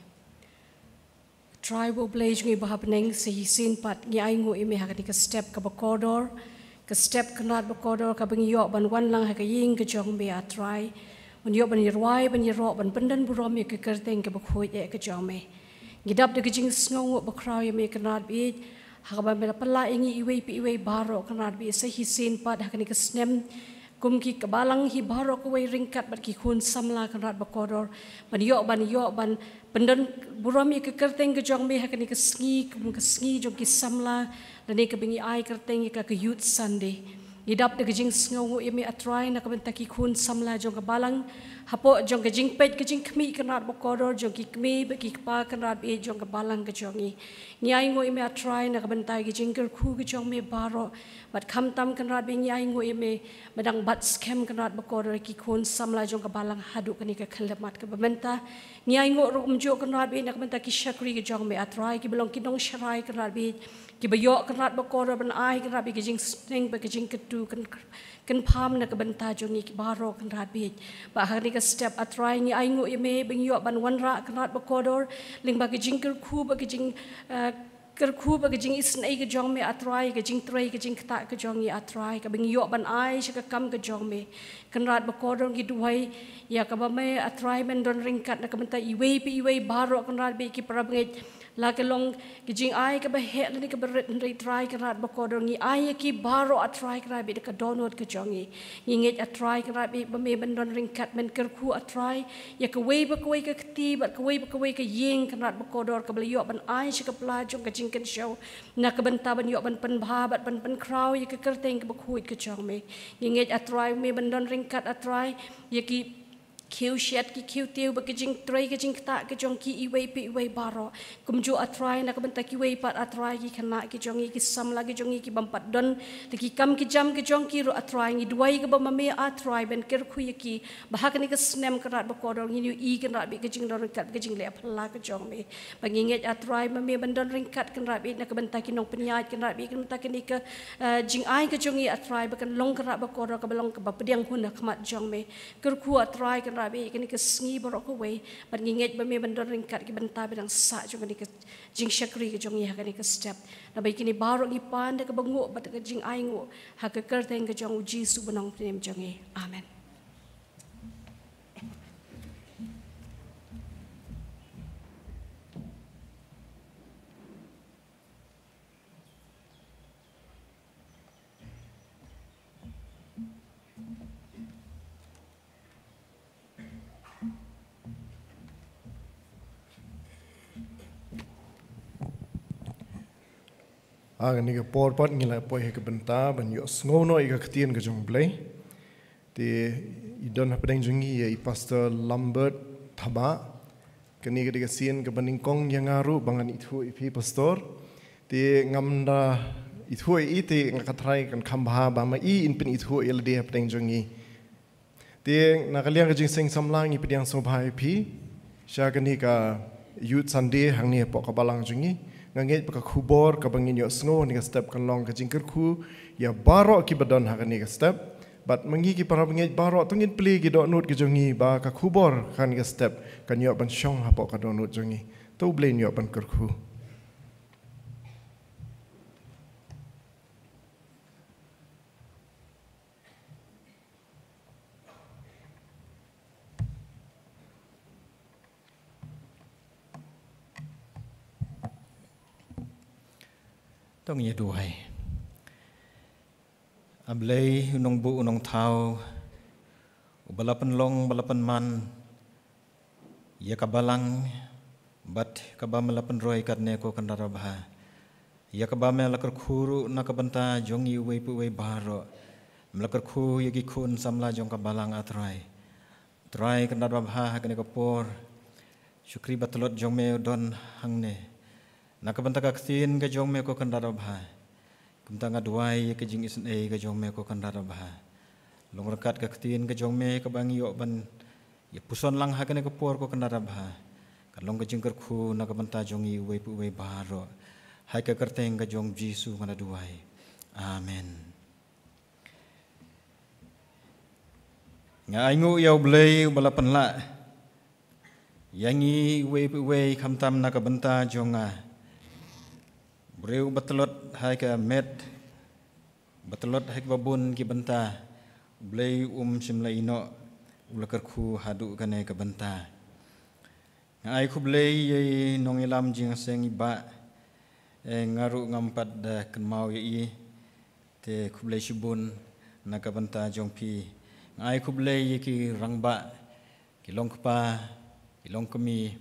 Trai ba U Blei jong ngi ba ha bneng, sa shisien pat ngi ainguh ïa me ha kane ka step kaba kordor, ka step Kynrad ba kordor kaba ngi ïoh ban wan lang ha ka ïing ka jong me, A Trai. Ban ïoh ban ïarwai, ban ïaroh, ban pyndon burom ïa ka kyrteng kaba khuid eh ka jong me. Ngi dap da ka jingsngewnguh bakhraw ïa me Kynrad ba ïeit, ha kaba me la pynlah ïa ngi iwei pa iwei baroh Kynrad ba ïeit, sa shisien pat ha kane ka snem, kum ki ka balang hi baroh kawei ryngkat bad ki khun samla Kynrad ba kordor, ban ïoh, ban ïoh ban pyndon burom ïa ka kyrteng ka jong me ha kane ka sngi, kum ka sngi jong ki samla, lane kaba ngi ai kyrteng ïa ka ka Youth Sunday. Ngi dap da ka jingsngewnguh ïa me A Trai na ka bynta ki khun samla jong ka balang, hapoh jong ka jingpeit ka jingkhmih Kynrad ba kordor jong ki kmie bad ki kpa Kynrad ba ïeit jong ka balang ka jong ngi. Ngi ainguh ïa me A Trai na ka bynta ki jingkyrkhu ka jong me baroh, bad khamtam Kynrad ba ïeit ngi ainguh ïa me ba dang bat skhem Kynrad ba kordor ki khun samla jong ka balang haduh kane ka khyllipmat kaba mynta. Ngi ainguh ruh kumjuh Kynrad ba ïeit na ka bynta ki shakri ka jong me A Trai, kiba long ki nongsharai Kynrad ba ïeit, kiba ïoh Kynrad ba kordor ban ai Kynrad ba ïeit ka jingsneng bad ka jingkyrkhu kan, kan pham na ka bynta jong ngi ki baroh Kynrad ba ïeit. Bad ha kane ka step A Trai ngi ainguh ïa me ba ngi ïoh ban wanrah Kynrad ba kordor lyngba ka jingkyrkhu bad ka jing, eh, kyrkhu bad ka jingisynei ka jong me A Trai, ka jingtrei ka jingktah ka jong ngi A Trai, kaba ngi ïoh ban ai sha ka kam ka jong me. Kynrad ba kordor ngi duwai ïa kaba me A Trai men don ryngkat na ka bynta iwei pa iwei baroh Kynrad ba ïeit ki para bangeit, la ka long ka jingai kaba heh lane kaba rit, hynrei Trai Kynrad ba kordor ngi ai ïa ki baroh A Trai Kynrad ba ïeit da ka dohnud ka jong ngi. Ngi ngeit A Trai Kynrad ba ïeit ba me men don ryngkat, men kyrkhu A Trai ïa kawei pa kawei ka kti bad kawei pa kawei ka ïing Kynrad ba kordor kaba la ïoh ban ai sha ka pla jong ka jingkynshew na ka bynta ban ïoh ban pynbha bad ban pynkhraw ïa ka kyrteng kaba khuid ka jong me. Ngi ngeit A Trai ba me men don ryngkat A Trai ïa ki khiew shet ki khiew tiew bad ka jingtrei ka jingktah ka jong ki iwei pa iwei baroh. Kumjuh A Trai na ka bynta kiwei pat A Trai ki khynnah ki jong ngi, ki samla ki jong ngi ki bym pat don da ki kam ki jam ki jong ki ruh A Trai, ngi duwai kaba ma me A Trai men kyrkhu ïa ki, ba ha kane ka snem Kynrad ba kordor ngin ïohi Kynrad ba ïeit ka jingdon ryngkat ka jingleh phylla ka jong me. Ba ngi ngeit A Trai ba me men don ryngkat Kynrad ba ïeit na ka bynta ki nongpynïaid Kynrad ba ïeit, ka bynta kane ka, eh, jingai ka jong ngi A Trai ba kan long Kynrad ba kordor kaba long kaba pdiang hun ha khmat jong me. Kyrkhu A Trai Kynrad ba ïeit kane ka sngi baroh kawei, bad ngi ngeit ba me men don ryngkat ki bynta ba dang sah jong kane ka jingshakri ka jong ngi ha kane ka step. Naba ïa kine baroh ngi pan da kaba nguh bad da ka jingainguh ha ka kyrteng ka jong U Jisu ba nongpynim jong ngi. Amen. Ha kane ka por pat ngi la poi ha ka bynta ban ïohsngew noh ïa ka ktien ka jong U Blei. Te i don hapdeng jong ngi ïa i Pastor Lambert Thabah. Kane ka dei ka sien kaba nyngkong ïa nga ruh ba ngan ithuh ïa phi Pastor. Te ngam da ithuh ïa i te nga kynthei kan kham bha ba ma i in pynithuh ïa lade hapdeng jong ngi. Te na ka liang ka jingseng samla ngi pdiang sngewbha ïa phi sha kane ka Youth Sunday hangne hapoh ka balang jong ngi. Nga ngeit ba ka khubor kaba ngin ïohsngew ha kane ka step kan long ka jingkyrkhu ïa baroh kiba don ha kane ka step. Bad ma ngi ki para bangeit baroh to ngin plie ki dohnud ki jong ngi ba ka khubor ha kane ka step kan ïoh ban shong hapoh ka dohnud jong ngi. To U Blei un ïoh ban kyrkhu. To ngin ïa duwai. A Blei u nongbuh u nongthaw, uba la pynlong ba la pynman ïa ka balang bad kaba me la pynroi katne ko Kynrad babha. Ïa kaba me la kyrkhu ruh na ka bynta jong ngi uwei pa uwei baroh. Me la kyrkhu ïa ki khun samla jong ka balang A Trai. Trai Kynrad babha ha kane ka por. Shakri ba tlot jong me u don hangne. Na ka bynta ka ktien ka jong me ko Kynrad babha. Kumta nga duwai ïa ka jingisynei ka jong me ko Kynrad babha. Long ryngkat ka ktien ka jong me kaba ngi ïoh ban ïa puson lang ha kane ka por ko Kynrad babha. Kan long ka jingkyrkhu na ka bynta jong ngi uwei pa uwei baroh. Ha ka kyrteng ka jong U Jisu nga la duwai. Amen. Nga ainguh ïa U Blei uba la pynlah Ïa ngi uwei pa uwei khamtam na ka bynta jong nga. Briew ba tlot ha ka met, ba tlot ha kiba bun ki bynta. U Blei um shym la ïehnoh, u la kyrkhu haduh kane ka bynta. Nga ai khublei ïa i nongïalam jingïaseng i Bah, eh, nga ruh ngam pat da kynmaw ïa i. Te khublei shibun na ka bynta jong phi. Nga ai khublei ïa ki rangbah, ki longkpa, ki longkmie,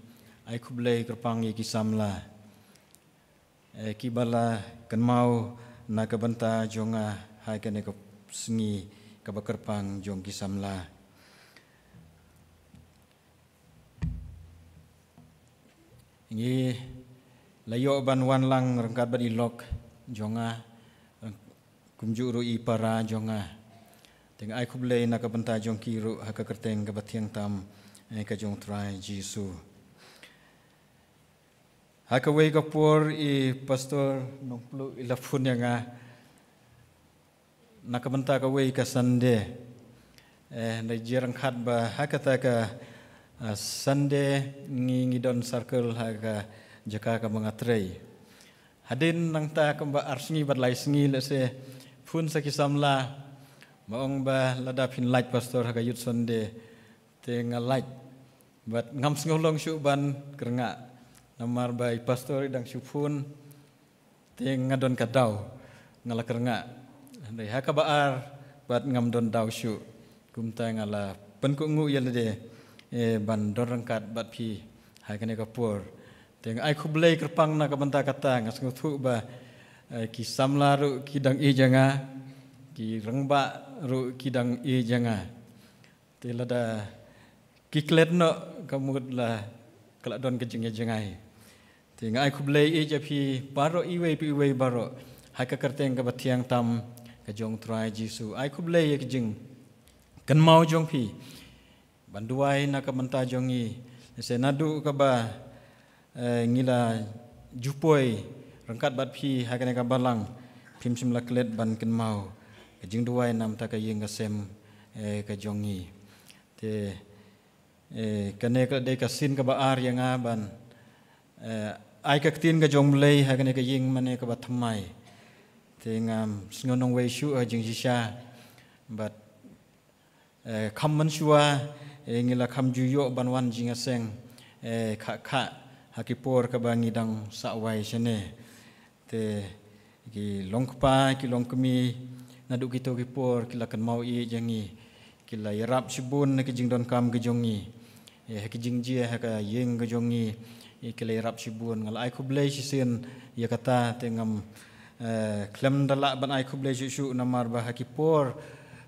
ai khublei kyrpang ïa ki samla. Eh, kiba la kynmaw na ka bynta jong nga ha kane ka sngi kaba kyrpang jong ki samla. Ngi la ïoh ban wan lang ryngkat bad i lok jong nga, kumjuh ruh i para jong nga. Te nga ai khublei na ka bynta jong ki ruh ha ka kyrteng kaba thiang tam, eh, ka jong u Trai Jisu. Ha kawei ka por i Pastor Nongpluh i la phone ïa nga na ka bynta kawei ka Sunday. Eh, na jia ryngkat ba ha kata ka, ah, Sunday ngi, ngi don circle ha ka jaka kaba nga trei. Hadien nangta kumba ar sngi bad lai sngi lehse phone sa ki samla, ba ong ba lada phin lait pastor ha ka Youth Sunday. Te nga lait. Bad ngam sngew long shuh ban kyrngah. Namar ba i pastor i dang shu phone. Te nga don ka daw, nga la kyrngah. Hynrei ha kaba ar bad ngam don daw shuh. Kumta nga la pynkup nguh ïa lade, eh, ban don ryngkat bad phi ha kane ka por. Te nga ai khublei kyrpang na ka bynta kata, nga sngewthuh ba, eh, ki samla ruh ki dang ïeit ïa nga, ki rangbah ruh ki dang ïeit ïa nga. Te lada ki klet noh ka mut la ka la don ka jingïajngai. Te nga ai khublei ïa phi baroh iwei pa iwei baroh ha ka kyrteng kaba thiang tam ka jong u Trai Jisu. Ai khublei ïa ka jingkynmaw jong phi ban duwai na ka bynta jong ngi. Lehse naduh kaba, eh, ngi la ju poi ryngkat bad phi ha kane ka balang, phim shym la klet ban kynmaw ka jingduwai na ka bynta ka ïing ka sem, eh, ka jong ngi. Te, eh, kane ka dei ka sien kaba ar ïa nga ban, eh, ai ka ktien ka jong u Blei ha kane ka ïing mane kaba thymmai. Te ngam sngew nongwei shuh ha jingshisha bad, eh, kham mynshuwa, eh, ngi la kham ju ïoh ban wan jingïaseng, eh, khah khah ha ki por kaba ngi dang sah wai shane. Te ki longkpa, ki longkmie, naduh kito ki por ki la kynmaw ïeit ïa ngi, ki la ïarap shibun na ki jingdonkam ki jong ngi. Eh, ha ki jingjia ha ka ïing ka jong ngi, eh, ki la ïarap shibun. Nga la ai khublei shisien ïa kata, te ngam, eh, khlem da lah ban ai khublei shuh shuh namar ba ha ki por,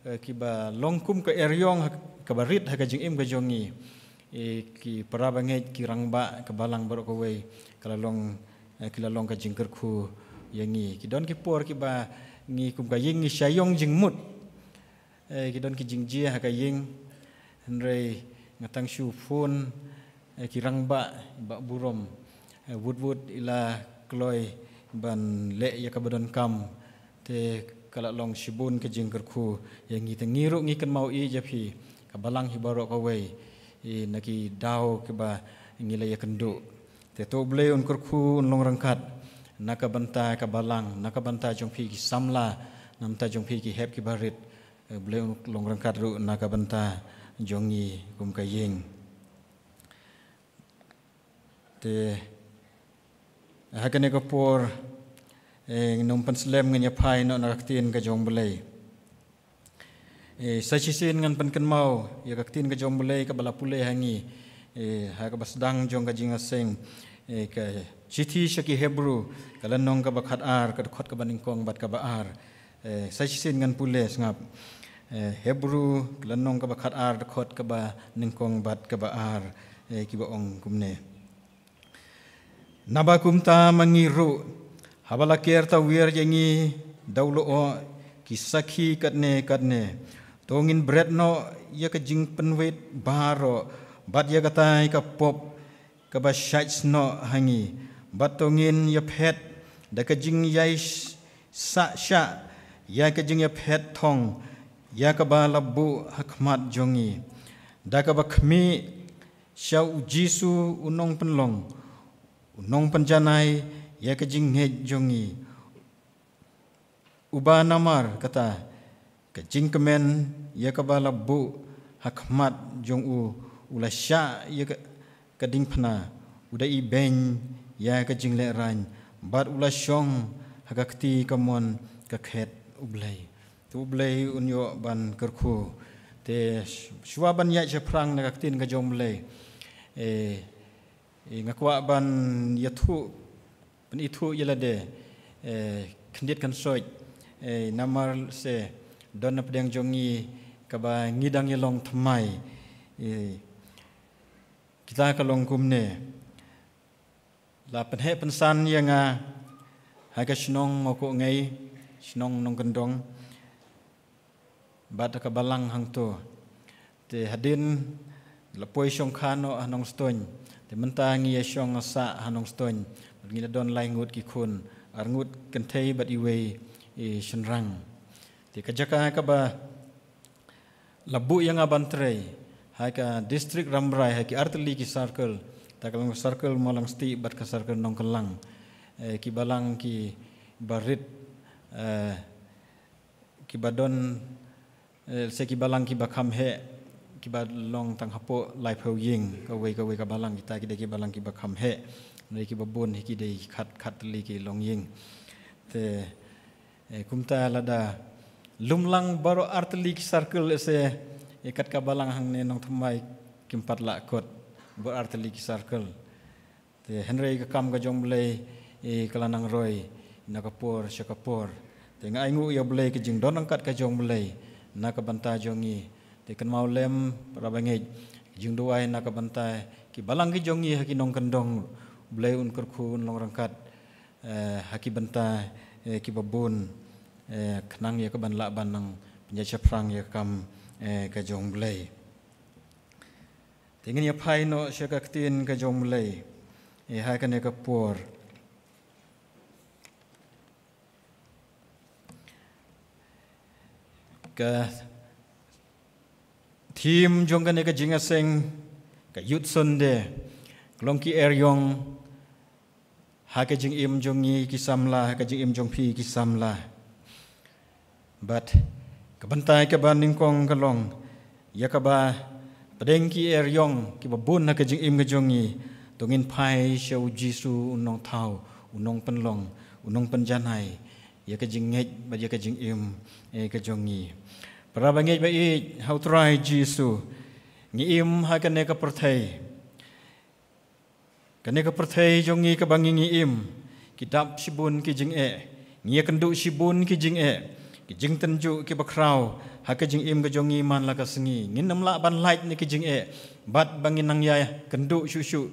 eh, kiba long kum ka eriong ha kaba rit ha ka jingim ka jong ngi. Eh, ki para bangeit, ki rangbah, ka balang baroh kawei ka la long, eh, ki la long ka jingkyrkhu ïa ngi. Ki don ki por kiba ngi kum ka ïing ngi shah ïong jingmut. Eh, ki don ki jingjia ha ka ïing. Hynrei nga tang shu phone, eh, ki rangbah, i Bah Burom, eh, wut wut i la kloi ban leh ïa kaba donkam. Te ka la long shibun ka jingkyrkhu ïa ngi, te ngi ruh ngi kynmaw ïeit ïa phi ka balang hi baroh kawei, eh, na ki daw kiba ngi la ïakynduh. Te to U Blei un kyrkhu, un long ryngkat na ka bynta ka balang, na ka bynta jong phi ki samla, na bynta jong phi ki hep kiba rit. Eh, U Blei un long ryngkat ruh na ka bynta jong ngi kum ka ïing. Te ha kane ka por, eh, ngin ym pynslem, ngin ïa phai noh na ka ktien ka jong U Blei. Eh, sa shisien ngan pynkynmaw ïa ka ktien ka jong U Blei kaba la pule ha ngi, eh, ha kaba sdang jong ka jingïaseng, eh, ka shithi sha ki Hebru, ka lynnong kaba khatar, ka dkhot kaba nyngkong bad kaba ar. Eh, sa shisien ngan pule sngap. Eh, Hebru, ka lynnong kaba khatar, dkhot kaba nyngkong bad kaba ar, eh, kiba ong kumne. Naba kumta ma ngi ruh, haba la ker tawiar ïa ngi da u lyoh ki sakhi katne katne, to ngin bret noh ïa ka jingpynwit baroh bad ïa katai ka pop kaba shait snoh ha ngi, bad to ngin ïaphet da ka jingïai sh-, sah shah ïa ka jingïaphet thong ïa kaba la buh ha khmat jong ngi, da kaba khmih Sha u Jisu u nongpynlong, u nongpynjanai ïa ka jingngeit jong ngi, uba namar kata ka jingkmen ïa kaba la buh ha khmat jong u, u la shah ïa ka, ka diengphna, u da ibeiñ ïa ka jinglehrain, bad u la shong ha ka kti kamon ka khet U Blei. Te U Blei un ïoh ban kyrkhu. Te shuwa ban ïaid shaphrang na ka ktien ka jong U Blei, eh, eh, nga kwah ban ïathuh, ban ithuh ïa lade, eh, khyndiat khynsoit, eh, namar se don na pdeng jong ngi kaba ngi dang ïalong thymmai. Eh, kita ka long kumne. La pynheh pynsan ïa nga ha ka shnong Mawkohngei, shnong Nongkyndong, bad ka balang hangto. Te hadien la poi shongkha noh ha Nongstoiñ. Te mynta ngi ïa shong sah ha Nongstoiñ. Bad ngi la don lai ngut ki khun, ar ngut kynthei bad iwei i shynrang. Te ka jaka kaba la buh ïa nga ban trei ha ka district Rambrai, ha ki artylli ki circle, ta ka long circle Mawlangstieh bad ka circle Nongkyllang. Eh, ki balang kiba rit, eh, kiba don, eh, se ki balang kiba kham heh, kiba long tang hapoh laiphew ïing, kawei kawei ka balang, kita ki dei ki balang kiba kham heh, dei kiba bun hi ki dei khat khat tylli ki longïing. Te, eh, kumta lada lum lang baroh artylli ki circle, se, eh, kat ka balang hangne Nongthymmai kim pat lah kot, baroh artylli ki circle. Te hynrei ka kam ka jong U Blei, eh, ka la nang roi na ka por sha ka por. Te nga ainguh ïa U Blei ka jingdon ryngkat ka jong U Blei na ka bynta jong ngi. Te kynmaw lem, para bangeit, ka jingduwai na ka bynta ki balang ki jong ngi ha ki nongkyndong, U Blei un kyrkhu, un long ryngkat, eh, ha ki bynta, eh, kiba bun, eh, khnang ïa ka ban lah ban nang pynïaid shaphrang ïa ka kam, eh, ka jong U Blei. Te ngin ïa phai noh sha ka ktien ka jong U Blei, eh, ha kane ka por. Ka theme jong kane ka jingïaseng, ka Youth Sunday, ka long ki eriong ha ka jingim jong ngi ki samla, ha ka jingim jong phi ki samla. Bad ka bynta kaba nyngkong ka long ïa kaba pdeng ki eriong kiba bun ha ka jingim ka jong ngi, to ngin phai sha U Jisu, U Nongthaw, U Nongpynlong, U Nongpynjanai ïa ka jingngeit bad ïa ka jingim, eh, ka jong ngi. Para bangeit ba ïeit ha U Trai Jisu, ngi im ha kane ka pyrthei. Kane ka pyrthei jong ngi kaba ngi, ngi im, ki dap shibun ki jingeh, ngi ïakynduh shibun ki jingeh, ki jingtynjuh kiba khraw ha ka jingim ka jong ngi man la ka sngi. Ngin ym lah ban lait na ki jingeh bad ba ngin nang ïakynduh shuh shuh.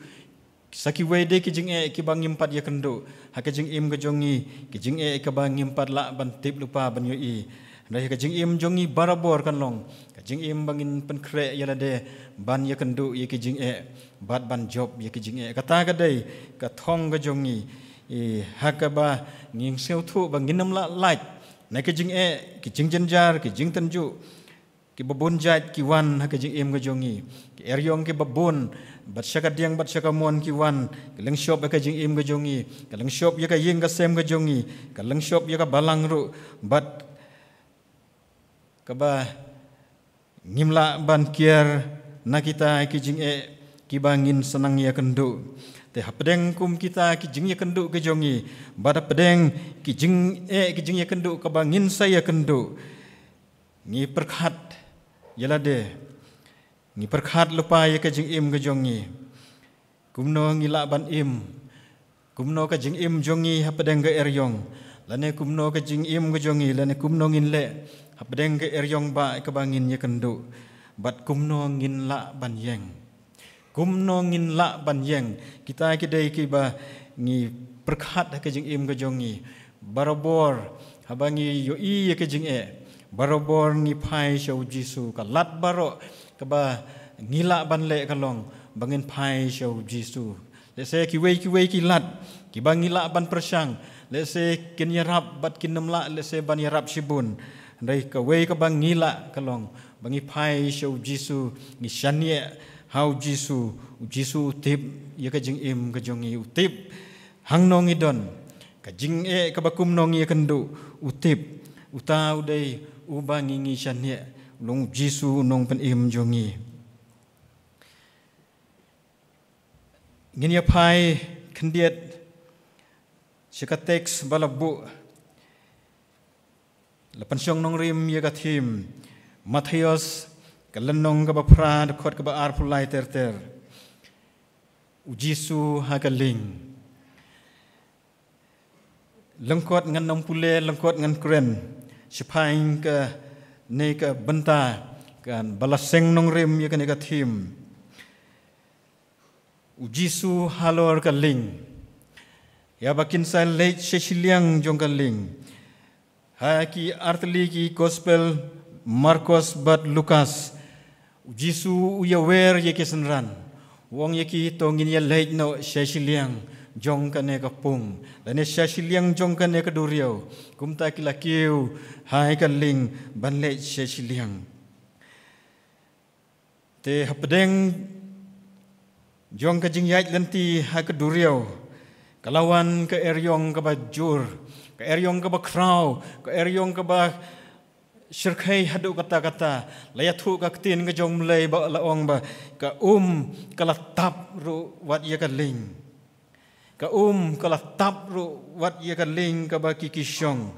Sa kiwei de ki jingeh kiba ngim pat ïakynduh ha ka jingim ka jong ngi, ki jingeh kaba ngim pat lah ban tip lypa ban ïohi. Hynrei ka jingim jong ngi barabor kan long ka jingim ba ngin pynkhreh ïa lade ban ïakynduh ïa ki jingeh bad ban jop ïa ki jingeh. Kata ka dei ka thong ka jong ngi, eh, ha kaba ngi sngewthuh ba ngin ym lah lait na ki jingeh, ki jingjynjar, ki jingtynjuh kiba bun jait ki wan ha ka jingim ka jong ngi. Ki eriong kiba bun bad sha ka diang bad sha ka mon ki wan, ka lyngshop ha ka jingim ka jong ngi, ka lyngshop ïa ka ïing ka sem ka jong ngi, ka lyngshop ïa ka balang ruh, bad kaba ngim lah ban kiar na kita ki jingeh kiba ngin sa nang ïakynduh. Te hapdeng kum kita ki jingïakynduh ka jong ngi bad hapdeng ki jingeh ki jingïakynduh kaba ngin sa ïakynduh, ngi pyrkhat ïa lade, ngi pyrkhat lypa ïa ka jingim ka jong ngi. Kumno ngi lah ban im? Kumno ka jingim jong ngi hapdeng ka eriong? Lane kumno ka jingim ka jong ngi, lane kumno ngin leh hapdeng ka eriong ba kaba ngin ïakynduh? Bad kumno ngin lah ban ïeng? Kumno ngin lah ban ïeng? Kita ki dei kiba ngi pyrkhat ha ka jingim ka jong ngi. Barabor haba ngi ïohi ïa ka jingeh, barabor ngi phai sha U Jisu. Ka lad baroh kaba ngi lah ban leh ka long ba ngin phai sha U Jisu. Lehse kiwei kiwei ki lad kiba ngi lah ban pyrshang, lehse kin ïarap bad kin ym lah lehse ban ïarap shibun. Hynrei kawei kaba ngi lah ka long ba ngi phai sha U Jisu, ngi shaniah ha u Jisu, u Jisu u tip ïa ka jingim ka jong ngi, u tip hangno ngi don, ka jingeh kaba kumno ngi ïakynduh, u tip. Uta u dei uba ngi ngi shaniah, u long u Jisu u nongpynim jong ngi. Ngin ïa phai khyndiat sha ka teks ba la buh, la pynshong nongrim ïa ka thim, Mathaios ka lynnong kaba phra, dkhot kaba arphew lai ter ter. U Jisu ha ka lieng. Lyngkot ngan ym pule, lyngkot ngan kren shaphang kane ka bynta, kaba la seng nongrim ïa kane ka thim. U Jisu halor ka lieng. Ïa ba kin sa leit sha shiliang jong ka lieng. Ha ki artylli ki gospel Markos bad Lukas, u Jisu u ïawer ïa ki synran, u ong ïa ki, to ngin ïa leit noh sha shiliang jong kane ka pung, lane sha shiliang jong kane ka duriaw. Kumta ki la kiew ha ka lieng ban leit sha shiliang. Te hapdeng jong ka jingïaid lynti ha ka duriaw, ka la wan ka eriong kaba jur, ka eriong kaba khraw, ka eriong kaba shyrkhei haduh katta katta. La ïathuh ka ktien ka jong U Blei ba la ong ba ka um ka la tap ruh wat ïa ka lieng. Ka um ka la tap ruh wat ïa ka lieng kaba ki ki shong.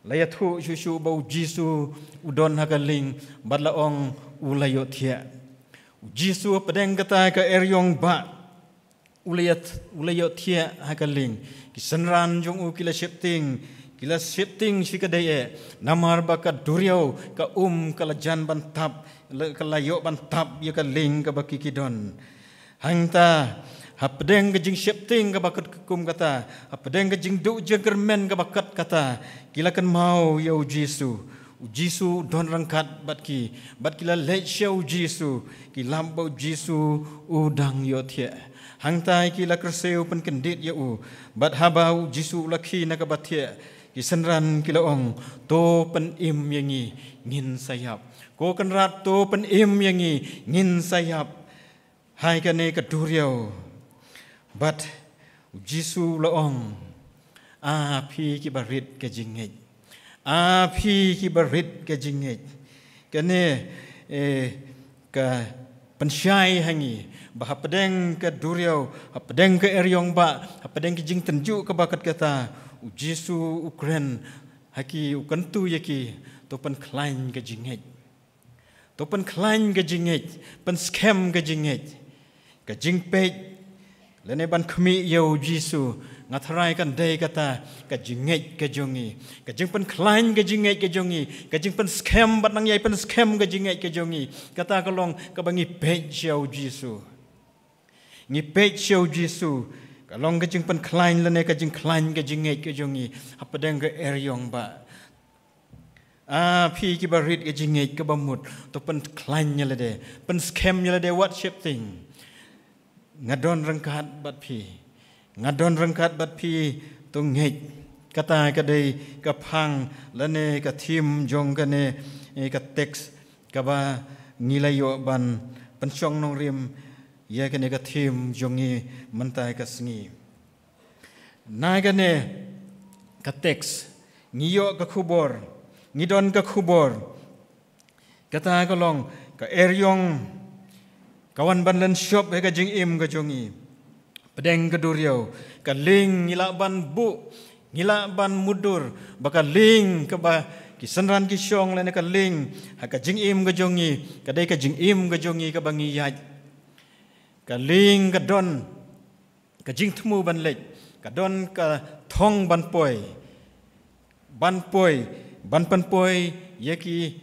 La ïathuh shuh shuh ba u Jisu u don ha ka lieng, bad la ong u la ïohthiah. U Jisu hapdeng kata ka eriong bah, u la ïoh, u la ïohthiah ha ka lieng. Ki synran jong u ki la sheptieng, ki la sheptieng shi ka dei eh. Namar ba ka duriaw, ka um ka la jan ban tap, la, ka la ïoh ban tap ïa ka lieng kaba ki ki don. Hangta, hapdeng ka jingsheptieng kaba kat kum kata, hapdeng ka jingduh jingkyrmen kaba kat kata, ki la kynmaw ïa u Jisu. U Jisu u don ryngkat bad ki, bad ki la leit sha u Jisu, ki lap ba u Jisu u dang ïohthiah. Hangta ki la kyrsiew pynkyndit ïa u, bad haba u Jisu u la khie na kaba thiah, ki synran ki la ong, to pynim ïa ngi, ngin sa ïap. Ko Kynrad, to pynim ïa ngi, ngin sa ïap. Hai kane ka duriaw. Bad u Jisu u la ong, a phi kiba rit ka jingngeit. A phi kiba rit ka jingngeit. Kane, eh, ka pynshai ha ngi ba hapdeng ka duriaw, hapdeng ka eriong bah, hapdeng ka jingtynjuh kaba kat kata, u Jisu u kren ha ki, u kyntu ïa ki, to pynkhlaiñ ka jingngeit. To pynkhlaiñ ka jingngeit, pynskhem ka jingngeit. Ka jingpeit lane ban khmih ïa u Jisu, nga tharai kan dei kata ka jingngeit ka jong ngi. Ka jingpynkhlaiñ ka jingngeit ka jong ngi, ka jingpynskhem bad nang ïai pynskhem ka jingngeit ka jong ngi. Kata ka long kaba ngi peit sha u Jisu. Ngi peit sha u Jisu, ka long ka jingpynkhlaiñ lane ka jingkhlaiñ ka jingngeit ka jong ngi hapdeng ka eriong bah. A phi kiba rit ka jingngeit kaba mut, to pynkhlaiñ ïa lade, pynskhem ïa lade wat sheptieng. Nga don ryngkat bad phi. Nga don ryngkat bad phi, to ngeit. Kata ka dei ka phang lane ka thim jong kane, eh, ka teks kaba ngi la ïoh ban pynshong nongrim ïa kane ka thim jong ngi mynta ka sngi. Na kane ka teks, ngi ïoh ka khubor, ngi don ka khubor. Kata ka long, ka eriong ka wan ban len shop ha ka jingim ka jong ngi. Hapdeng ka duriaw, ka lieng ngi lah ban buh, ngi lah ban mutdur, ba ka lieng kaba ki synran ki shong lane ka lieng ha ka jingim ka jong ngi, ka dei ka jingim ka jong ngi kaba ngi ïaid. Ka lieng ka don ka jingthmu ban leit, ka don ka thong ban poi, ban poi, ban pynpoi ïa ki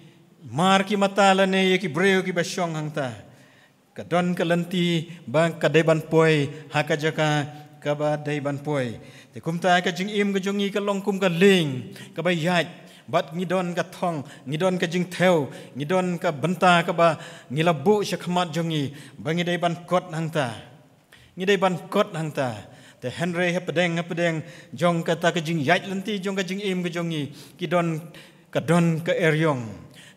mar ki mata lane ïa ki briew kiba shong hangta. Ka don ka lynti ba ka dei ban poi ha ka jaka kaba dei ban poi. Te kumta ka jingim ka jong ngi ka long kum ka lieng kaba ïaid, bad ngi don ka thong, ngi don ka jingthew, ngi don ka bynta kaba ngi la buh sha khmat jong ngi ba ngi dei ban kot hangta. Ngi dei ban kot hangta. Te hynrei hapdeng, hapdeng jong kata ka jingïaid lynti jong ka jingim ka jong ngi, ki don, ka don ka eriong,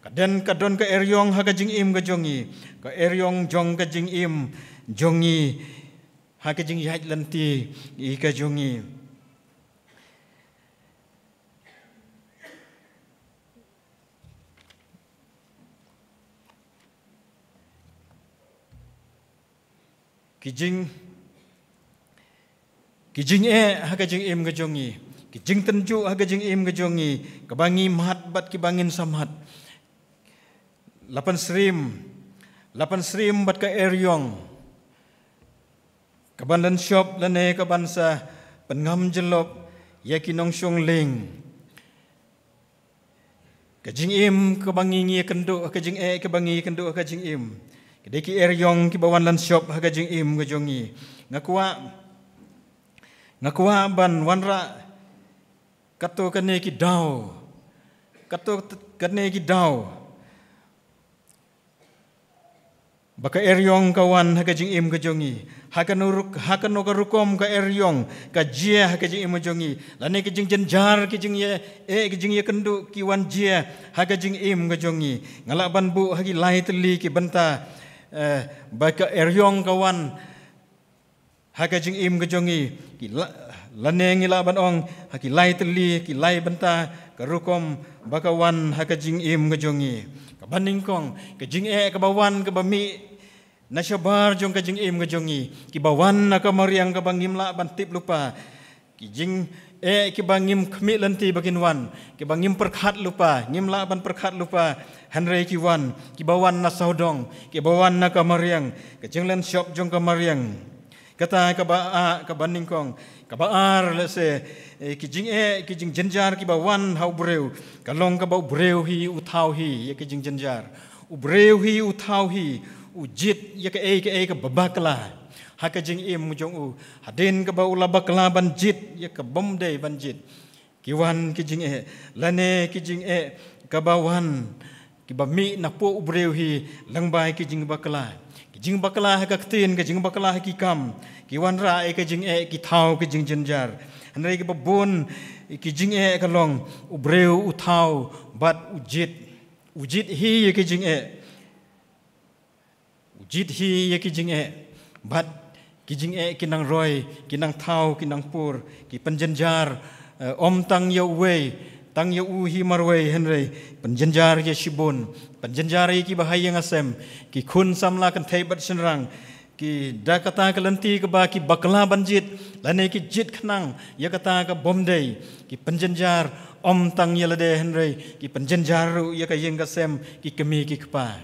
Ka don, ka don ka eriong ha ka jingim ka jong ngi. Ka eriong jong ka jingim jong ngi ha ka jingïaid lynti ïa ka jong ngi. Ki jing, ki jingeh ha ka jingim ka jong ngi. Ki jingtynjuh ha ka jingim ka jong ngi. Kaba ngi mad bad kiba ngin sa mad. La pynsyriem, la pynsyriem bad ka eriong. Kaban lynshop lane kaban sa pynngam jyllop ïa ki nongshong lieng. Ka jingim kaba ngi ngi kynduh, ka jingeh kaba ngi kynduh, ka jingim. Ka dei ki eriong kiba wan lynshop ha ka jingim ka jong ngi. Nga kwah, nga kwah ban wanrah katto katne ki daw. Katto katne ki daw. Ba ka eriong ka wan ha ka jingim ka jong ngi. Ha kano ruk-, ha kano ka rukom ka eriong ka jia ha ka jingim ka jong ngi. Lane ka jingjynjar, ka jingïa, eh, ka jingïakynduh ki wan jia ha ka jingim ka jong ngi. Nga lah ban buh ha ki lai tylli ki bynta, eh, ba ka eriong ka wan ha ka jingim ka jong ngi, ki la-, lane ngi lah ban ong, ha ki lai tylli, ki lai bynta, ka rukom ba ka wan ha ka jingim ka jong ngi. Kaba nyngkong, ka jingeh kaba wan, kaba mih na shabar jong ka jingim ka jong ngi, kiba wan na ka mariang kaba ngim lah ban tip lypa. Ki jingeh kiba ngim khmih lynti ba kin wan, kiba ngim pyrkhat lypa, ngim lah ban pyrkhat lypa, hynrei ki wan, kiba wan na sawdong, kiba wan na ka mariang, ka jinglynshop jong ka mariang. Kata kaba, ah, kaba nyngkong, kaba ar lehse, eh, ki jingeh, ki jingjynjar kiba wan ha u briew, ka long kaba u briew hi u thaw hi ïa ki jingjynjar. U briew hi u thaw hi, u jied ïa kaei kaei kaba bakla ha ka jingim jong u. Hadien kaba u la bakla ban jied ïa ka bym dei ban jied, ki wan ki jingeh, lane ki jingeh kaba wan, kiba mih napoh u briew hi lyngba ki jingbakla. Ki jingbakla ha ka ktien, ki jingbakla ha ki kam, ki wanrah ïa ka jingeh, ki thaw ka jingjynjar. Hynrei kaba bun ki jingeh ka long u briew u thaw bad u jied. U jied hi ïa ki jingeh. U jied hi ïa ki jingeh. Bad ki jingeh ki nang roi, ki nang thaw, ki nang pur, ki pynjynjar, eh, ym tang ïa uwei, tang ïa u hi marwei hynrei pynjynjar ïa shibun, pynjynjar ïa kiba ha ïing ha sem, ki khun samla kynthei bad shynrang, ki da kata ka lynti kaba ki bakla ban jied, lane ki jied khnang ïa kata ka bym dei, ki pynjynjar ym tang ïa lade hynrei ki pynjynjar ruh ïa ka ïing ka sem, ki kmie ki kpa.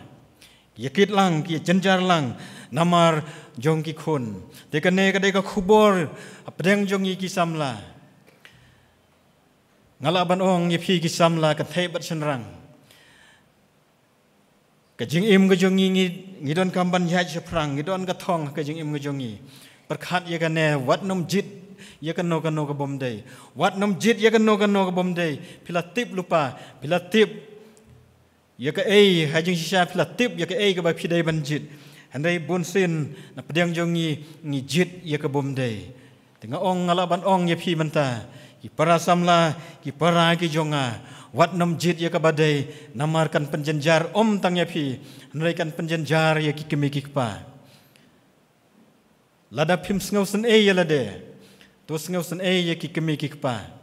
Ïa kit lang, ki jynjar lang namar jong ki khun. Te kane ka dei ka khubor hapdeng jong ngi ki samla. Nga lah ban ong ïa phi ki samla kynthei bad shynrang, ka jingim ka jong ngi, ngi, ngi donkam ban ïaid shaphrang, ngi don ka thong ka jingim ka jong ngi. Pyrkhat ïa kane, wat nym jied ïa kano kano ka bym dei. Wat nym jied ïa kano kano ka bym dei. Phi la tip lypa, phi la tip ïa kaei, ha jingshisha phi la tip ïa kaei kaba phi dei ban jied. Hynrei bunsien na pdeng jong ngi, ngi jied ïa ka bym dei. Te nga ong, nga lah ban ong ïa phi mynta, ki para samla, ki para ki jong nga, wat nym jied ïa kaba dei, namar kan pynjynjar ym tang ïa phi, hynrei kan pynjynjar ïa ki kmie ki kpa. Lada phim sngewsynei ïa lade, to sngewsynei ïa ki kmie ki kpa.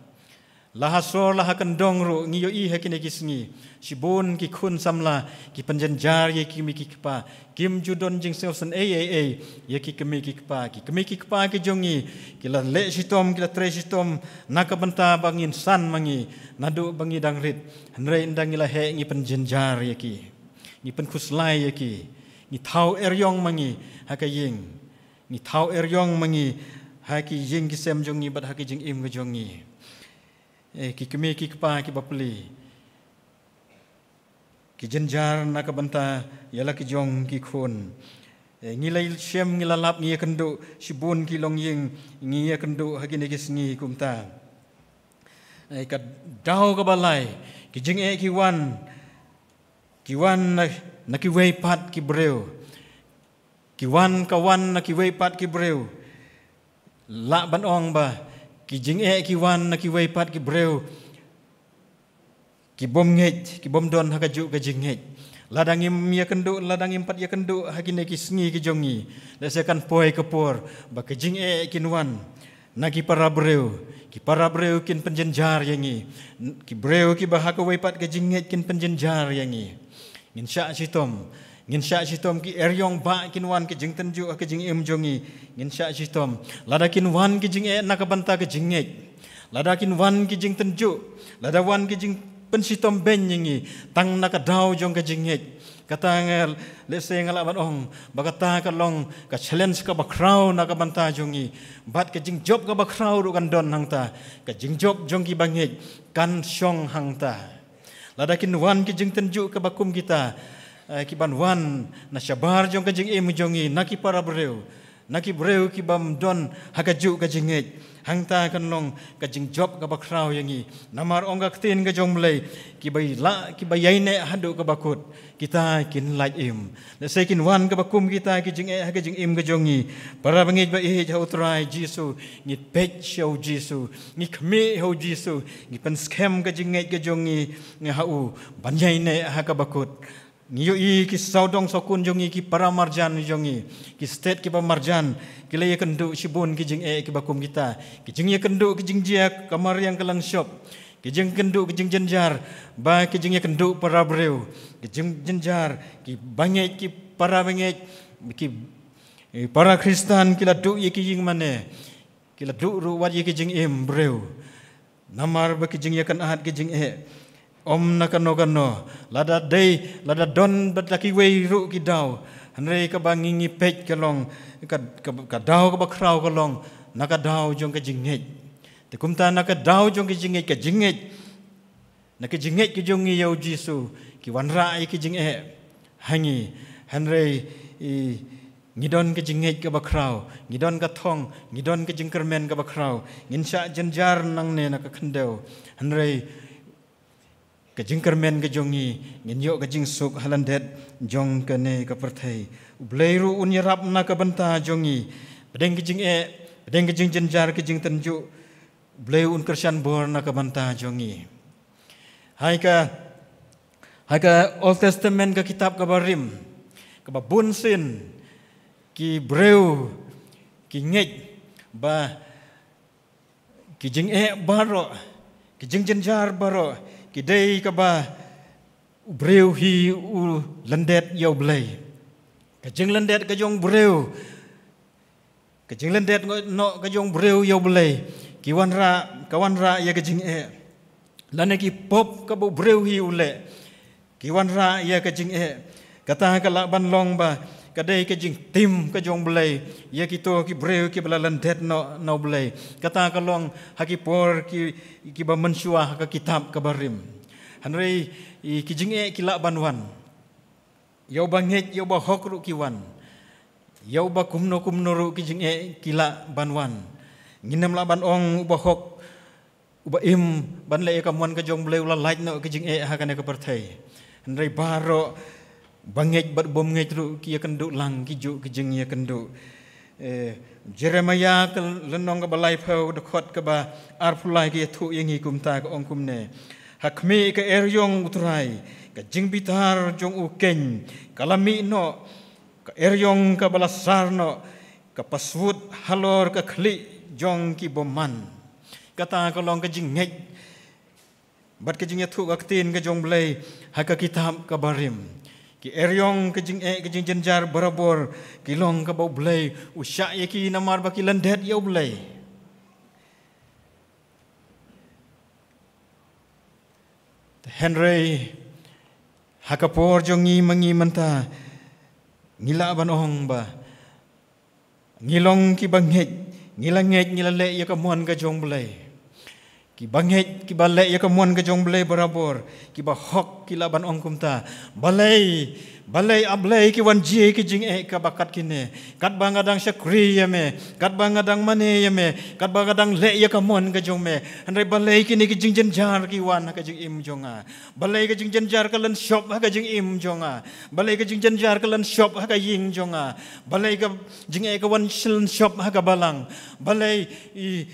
La ha sor la ha kyndong ruh ngi ïohi ha kine ki sngi, shibun ki khun samla ki pynjynjar ïa ki kmie ki kpa. Kim ju don jingsngewsynei ei ei ïa ki kmie ki kpa. Ki kmie ki kpa ki jong ngi ki la leh shitom, ki la trei shitom na ka bynta ba ngin san ma ngi naduh ba ngi dang rit. Hynrei ynda ngi la heh ngi pynjynjar ïa ki, ngi pynkhuslai ïa ki, ngi thaw eriong ma ngi ha ka ïing. Ngi thaw eriong ma ngi ha ki ïing ki sem jong ngi bad ha ki jingim ka jong ngi. Eh, ki kmie ki kpa ki bapli, ki jynjar na ka bynta ïa la ki jong ki khun. Eh, ngi la shem, ngi la lap, ngi ïakynduh, shibun ki longïing ngi ïakynduh ha kine ki sngi kumta. Eh, ka daw kaba lai, ki jingeh ki wan, ki wan na, na kiwei pat ki briew. Ki wan, ka wan na kiwei pat ki briew. Lah ban ong ba ki jingeh ki wan na kiwei pat ki briew. ki bym ngeit, ki bym don ha kajuh ka jingngeit. Lada ngim ïakynduh, lada ngim pat ïakynduh ha kine ki sngi ki jong ngi, lehse kan poi ka por ba ki jingeh kin wan na ki para briew, ki para briew kin pynjynjar ïa ngi, ki briew kiba ha kawei pat ka jingngeit kin pynjynjar ïa ngi. Ngin shah shitom, ngin shah shitom, ki eriong ba kin wan ki jingtynjuh ha ka jingim jong ngi, ngin shah shitom. Lada kin wan ki jingeh na ka bynta ka jingngeit, lada kin wan ki jingtynjuh, lada wan ki jingpynshitom beiñ ïa ngi tang na ka daw jong ka jingngeit, kata nga, lehse nga lah ban ong ba kata ka long ka challenge kaba khraw na ka bynta jong ngi. Bad ka jingjop kaba khraw ruh kan don hangta, ka jingjop jong kiba ngeit kan shong hangta. Lada kin wan ki jingtynjuh kaba kum kita, eh, ki ban wan na shabar jong ka jingim jong ngi, na ki para briew, na ki briew ki bym don ha kajuh ka jingngeit, hangta kan long ka jingjop kaba khraw ïa ngi. Namar ong ka ktien ka jong U Blei, kiba ïa, kiba ïaineh haduh kaba kut, kita kin lait im. Lehse kin wan kaba kum kita ki jingeh ha ka jingim ka jong ngi. Para bangeit ba ïeit ha U Trai Jisu, ngi peit sha U Jisu, ngi khmih ha U Jisu, ngi pynskhem ka jingngeit ka jong ngi, ngi ha U ban ïaineh ha kaba kut. Ngi ïohi ki sawdong sawkun jong ngi, ki para marjan jong ngi, ki state kiba marjan, ki la ïakynduh shibun ki jingeh kiba kum kita. Ki jingïakynduh ki jingjia ka mariang ka langshop, ki jingkynduh ki jingjynjar, ba ki jingïakynduh para briew, ki jingjynjar, ki bangeit, ki para bangeit, ki, eh, para Khristan ki la duh ïa ki ïing mane, ki la duh ruh wat ïa ki jingim briew. Namar ba ki jingïakynad ki jingeh, ym na kano kano, lada dei, lada don bad la kiwei ruh ki daw, hynrei kaba ngi ngi peit ka long, ka, ka, ka daw kaba khraw ka long na ka daw jong ka jingngeit. Te kumta na ka daw jong ka jingngeit, ka jingngeit, na ka jingngeit ka jong ngi ïa U Jisu, ki wanrah ïa ki jingeh ha ngi. Hynrei, i, ngi don ka jingngeit kaba khraw, ngi don ka thong, ngi don ka jingkyrmen kaba khraw. Ngin shah jynjar nangne na ka khyndew, hynrei ka jingkyrmen ka jong ngi, ngin ïoh ka jingsuk ha lyndet jong kane ka pyrthei. U Blei ruh un ïarap na ka bynta jong ngi. Pdeng ka jingeh, pdeng ka jingjynjar, ka jingtynjuh, U Blei un kyrshan bor na ka bynta jong ngi. Hai ka, hai ka Old Testament, ka kitab kaba rim, kaba bun sien ki briew ki ngeit ba ki jingeh baroh, ki jingjynjar baroh, ki dei kaba u briew hi u lyndet ïa U Blei. Ka jinglyndet ka jong u briew, ka jinglyndet noh ka jong u briew ïa U Blei, ki wanrah, ka wanrah ïa ka jingeh. Lane ki pop kaba u briew hi u leh, ki wanrah ïa ka jingeh. Kata ka lah ban long ba ka dei ka jingtim ka jong U Blei ïa kito ki briew kiba la lyndet noh na U Blei. Kata ka long ha ki por ki, kiba mynshuwa ha ka kitab kaba rim. Hynrei, i, ki jingeh ki lah ban wan. Ïa uba ngeit, ïa uba hok ruh ki wan. Ïa uba kumno kumno ruh ki jingeh ki lah ban wan. Ngim lah ban ong uba hok, uba im ban leh ïa ka mon ka jong U Blei u la lait noh ki jingeh ha kane ka pyrthei. Hynrei baroh, ba ngeit bad bym ngeit ruh, ki ïakynduh lang ki juh ki jingïakynduh. Eh, Jeremiah ka lynnong kaba laiphew, dkhot kaba arphew lai, ka ïathuh ïa ngi kumta, ka ong kumne: Ha khmih ka eriong U Trai, ka jingbitar jong u keiñ ka la mih noh, ka eriong kaba la sar noh, ka paswut halor ka khlieh jong ki bymman. Kata ka long ka jingngeit bad ka jingïathuh ka ktien ka jong U Blei ha ka kitab kaba rim. Ki eriong, ka jingeh, ka jingjynjar barabor, ki long kaba U Blei u shah ïa ki namar ba ki lyndet ïa U Blei. Hynrei ha ka por jong ngi ma ngi mynta, ngi lah ban ong ba ngi long kiba ngeit, ngi la ngeit, ngi la leh ïa ka mon ka jong U Blei. Kiba ngeit, kiba leh ïa ka mon ka jong U Blei barabor, kiba hok, ki lah ban ong kumta: Balei, balei, A Blei, ki wan jia ki jingeh kaba kat kine? Katba nga dang shakri ïa me, katba nga dang mane ïa me, katba nga dang leh ïa ka mon ka jong me, hynrei balei kine ki jingjynjar ki wan ha ka jingim jong nga? Balei ka jingjynjar ka lynshop ha ka jingim jong nga? Balei ka jingjynjar ka lynshop ha ka ïing jong nga? Balei ka jingeh ka wan lynshop ha ka balang? Balei, i,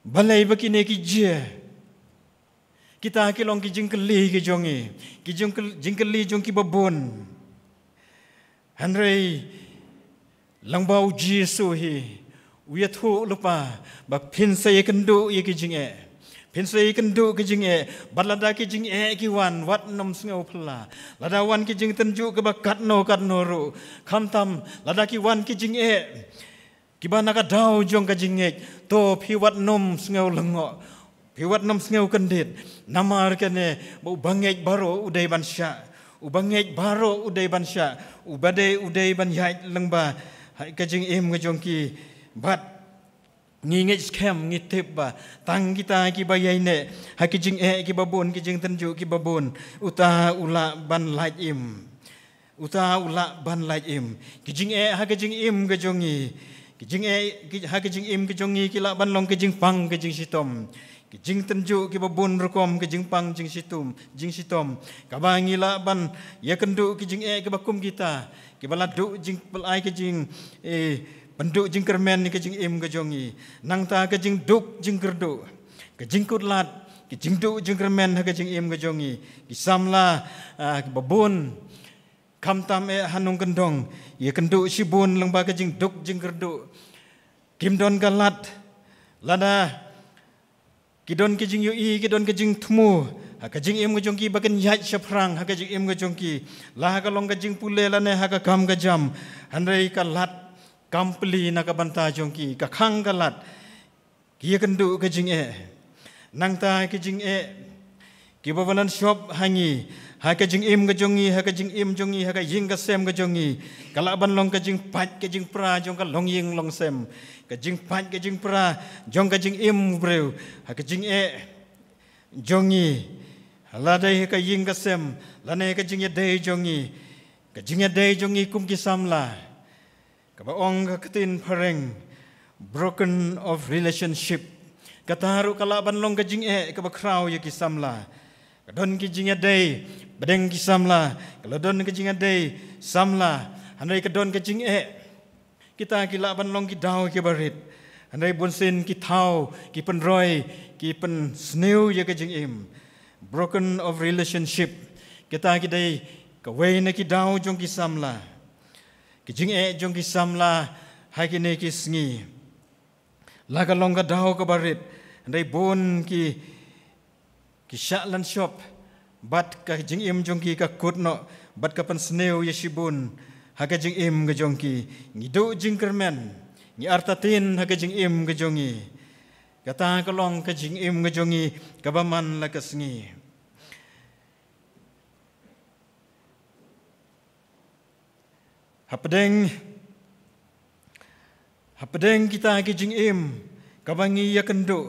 balei ba kine ki jia? Kita ki long ki jingkylli ki jong ngi, ki jingkyl-, jingkylli jong ki babun. Hynrei lyngba u Jisu hi, u ïathuh lypa ba phin sa ïakynduh ïa ki jingeh. Phin sa ïakynduh ki jingeh, bad lada ki jingeh ki wan, wat nym sngew phylla. Lada wan ki jingtynjuh kiba katno katno ruh, khamtam lada ki wan ki jingeh kiba na ka daw jong ka jingngeit, to phi wat nym sngew lyngngoh, phi wat nym sngew kyndit. Namar kane ba u bangeit baroh u dei ban shah, u bangeit baroh u dei ban shah, u ba dei u dei ban ïaid lyngba ha ka jingim ka jong ki. Bad ngi ngeit skhem, ngi tip ba tang kita kiba ïaineh ha ki jingeh kiba bun, ki jingtynjuh kiba bun, uta u lah ban lait im. Uta u lah ban lait im. Ki jingeh ha ka jingim ka jong ngi, ki jingeh ki, ha ka jingim ka jong ngi ki lah ban long ka jingpang ka jingshitom. Ki jingtynjuh kiba bun rukom, ki jingpang jingshitom, jingshitom. Kaba ngi lah ban ïakynduh ki jingeh kiba kum kita, kiba la duh jingpyllait ka jing, eh, pynduh jingkyrmen ka jingim ka jong ngi. Nangta ka jingduk jingkyrduh, ka jingkutlad, ka jingduh jingkyrmen ha ka jingim ka jong ngi. Ki samla, ah, kiba bun, khamtam eh ha nongkyndong, ïakynduh shibun lyngba ka jingduk jingkyrduh. Kim don ka lad, lada ki don ka jingïohi, ki don ka jingthmu ha ka jingim ka jong ki ba kin ïaid shaphrang ha ka jingim ka jong ki, la ha ka long ka jingpule lane ha ka kam ka jam. Hynrei ka lad kam plie na ka bynta jong ki, ka khang ka lad, ki ïakynduh ka jingeh. Nangta ka jingeh kiba wan shop ha ngi, ha ka jingim ka jong ngi, ha ka jingim jong ngi, ha ka ïing ka sem ka jong ngi, ka lah ban long ka jingpait ka jingpra jong ka longïing longsem, ka jingpait ka jingpra jong ka jingim briew, ha ka jingeh jong ngi, lada ha ka ïing ka sem, lane ka jingïadei jong ngi, ka jingïadei jong ngi kum ki samla. Kaba ong ka ktien phareng, broken of relationship. Kata ruh ka lah ban long ka jingeh kaba khraw ïa ki samla. Ka don ki jingïadei pdeng ki samla, ka la don ka jingïadei samla, hynrei ka don ka jingeh. Kita ki lah ban long ki daw kiba rit, hynrei bunsien ki thaw, ki pynroi, ki pynsniew ïa ka jingim. Broken of relationship. Kita ki dei kawei na ki daw jong ki samla. Ki jingeh jong ki samla ha kine ki sngi, la ka long ka daw kaba rit, hynrei bun ki, ki shah lan shop, bad ka jingim jong ki ka kut noh, bad ka pynsniew ïa shibun ha ka jingim ka jong ki. Ngi duh jingkyrmen, ngi artatien ha ka jingim ka jong ngi. Kata ka long ka jingim ka jong ngi kaba man la ka sngi. Hapdeng, hapdeng kita ki jingim kaba ngi ïakynduh,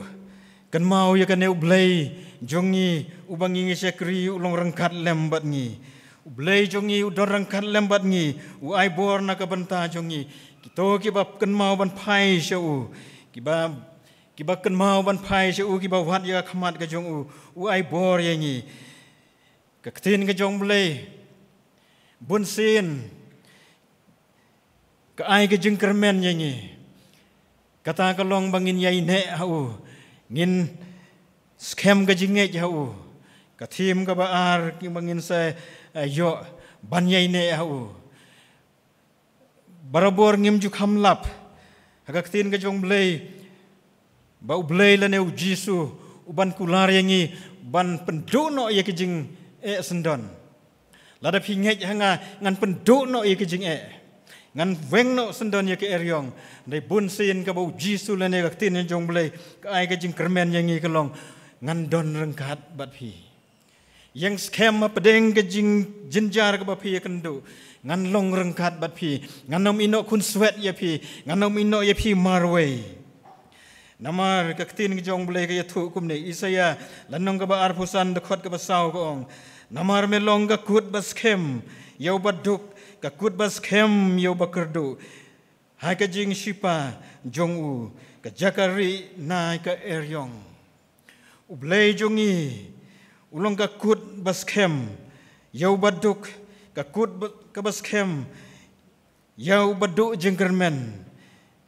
kynmaw ïa kane, U Blei jong ngi uba ngi ngi shakri u long ryngkat lem bad ngi. U Blei jong ngi u don ryngkat lem bad ngi, u ai bor na ka bynta jong ngi. Kito kiba kynmaw ban phai sha u, kiba, kiba kynmaw ban phai sha u, kiba wad ïa ka khmat ka jong u, u ai bor ïa ngi. Ka ktien ka jong U Blei bunsien ka ai ka jingkyrmen ïa ngi. Kata ka long ba ngin ïaineh ha u, ngin skhem ka jingngeit ha u. Ka thim kaba ar ki ba ngin sa, eh, ïoh ban ïaineh ha u. Barabor ngim ju kham lap ha ka ktien ka jong U Blei ba U Blei lane U Jisu u ban kular ïa ngi ban pynduh noh ïa ki jingeh syndon. Lada phi ngeit ha nga, ngan pynduh noh ïa ki jingeh, ngan weng noh syndon ïa ki eriong. Hynrei bunsien kaba U Jisu lane ka ktien ka jong U Blei ka ai ka jingkyrmen ïa ngi ka long, ngan don ryngkat bad phi. Ïeng skhem hapdeng ka jingjynjar kaba phi ïakynduh, ngan long ryngkat bad phi, ngan ym ïehnoh khunswet ïa phi, ngan ym ïehnoh ïa phi marwei. Namar ka ktien ka jong U Blei ka ïathuh kumne, Isaïah lynnong kaba arphew san dkhot kaba saw ka ong, namar me long ka kut ba skhem ïa u baduk, ka kut ba skhem ïa u bakyrduh. Ha ka jingshipa jong u, ka jaka rieh na ka eriong. U Blei jong ngi u long ka kut ba skhem ïa u baduk, ka kut ba, kaba skhem ïa u baduh jingkyrmen,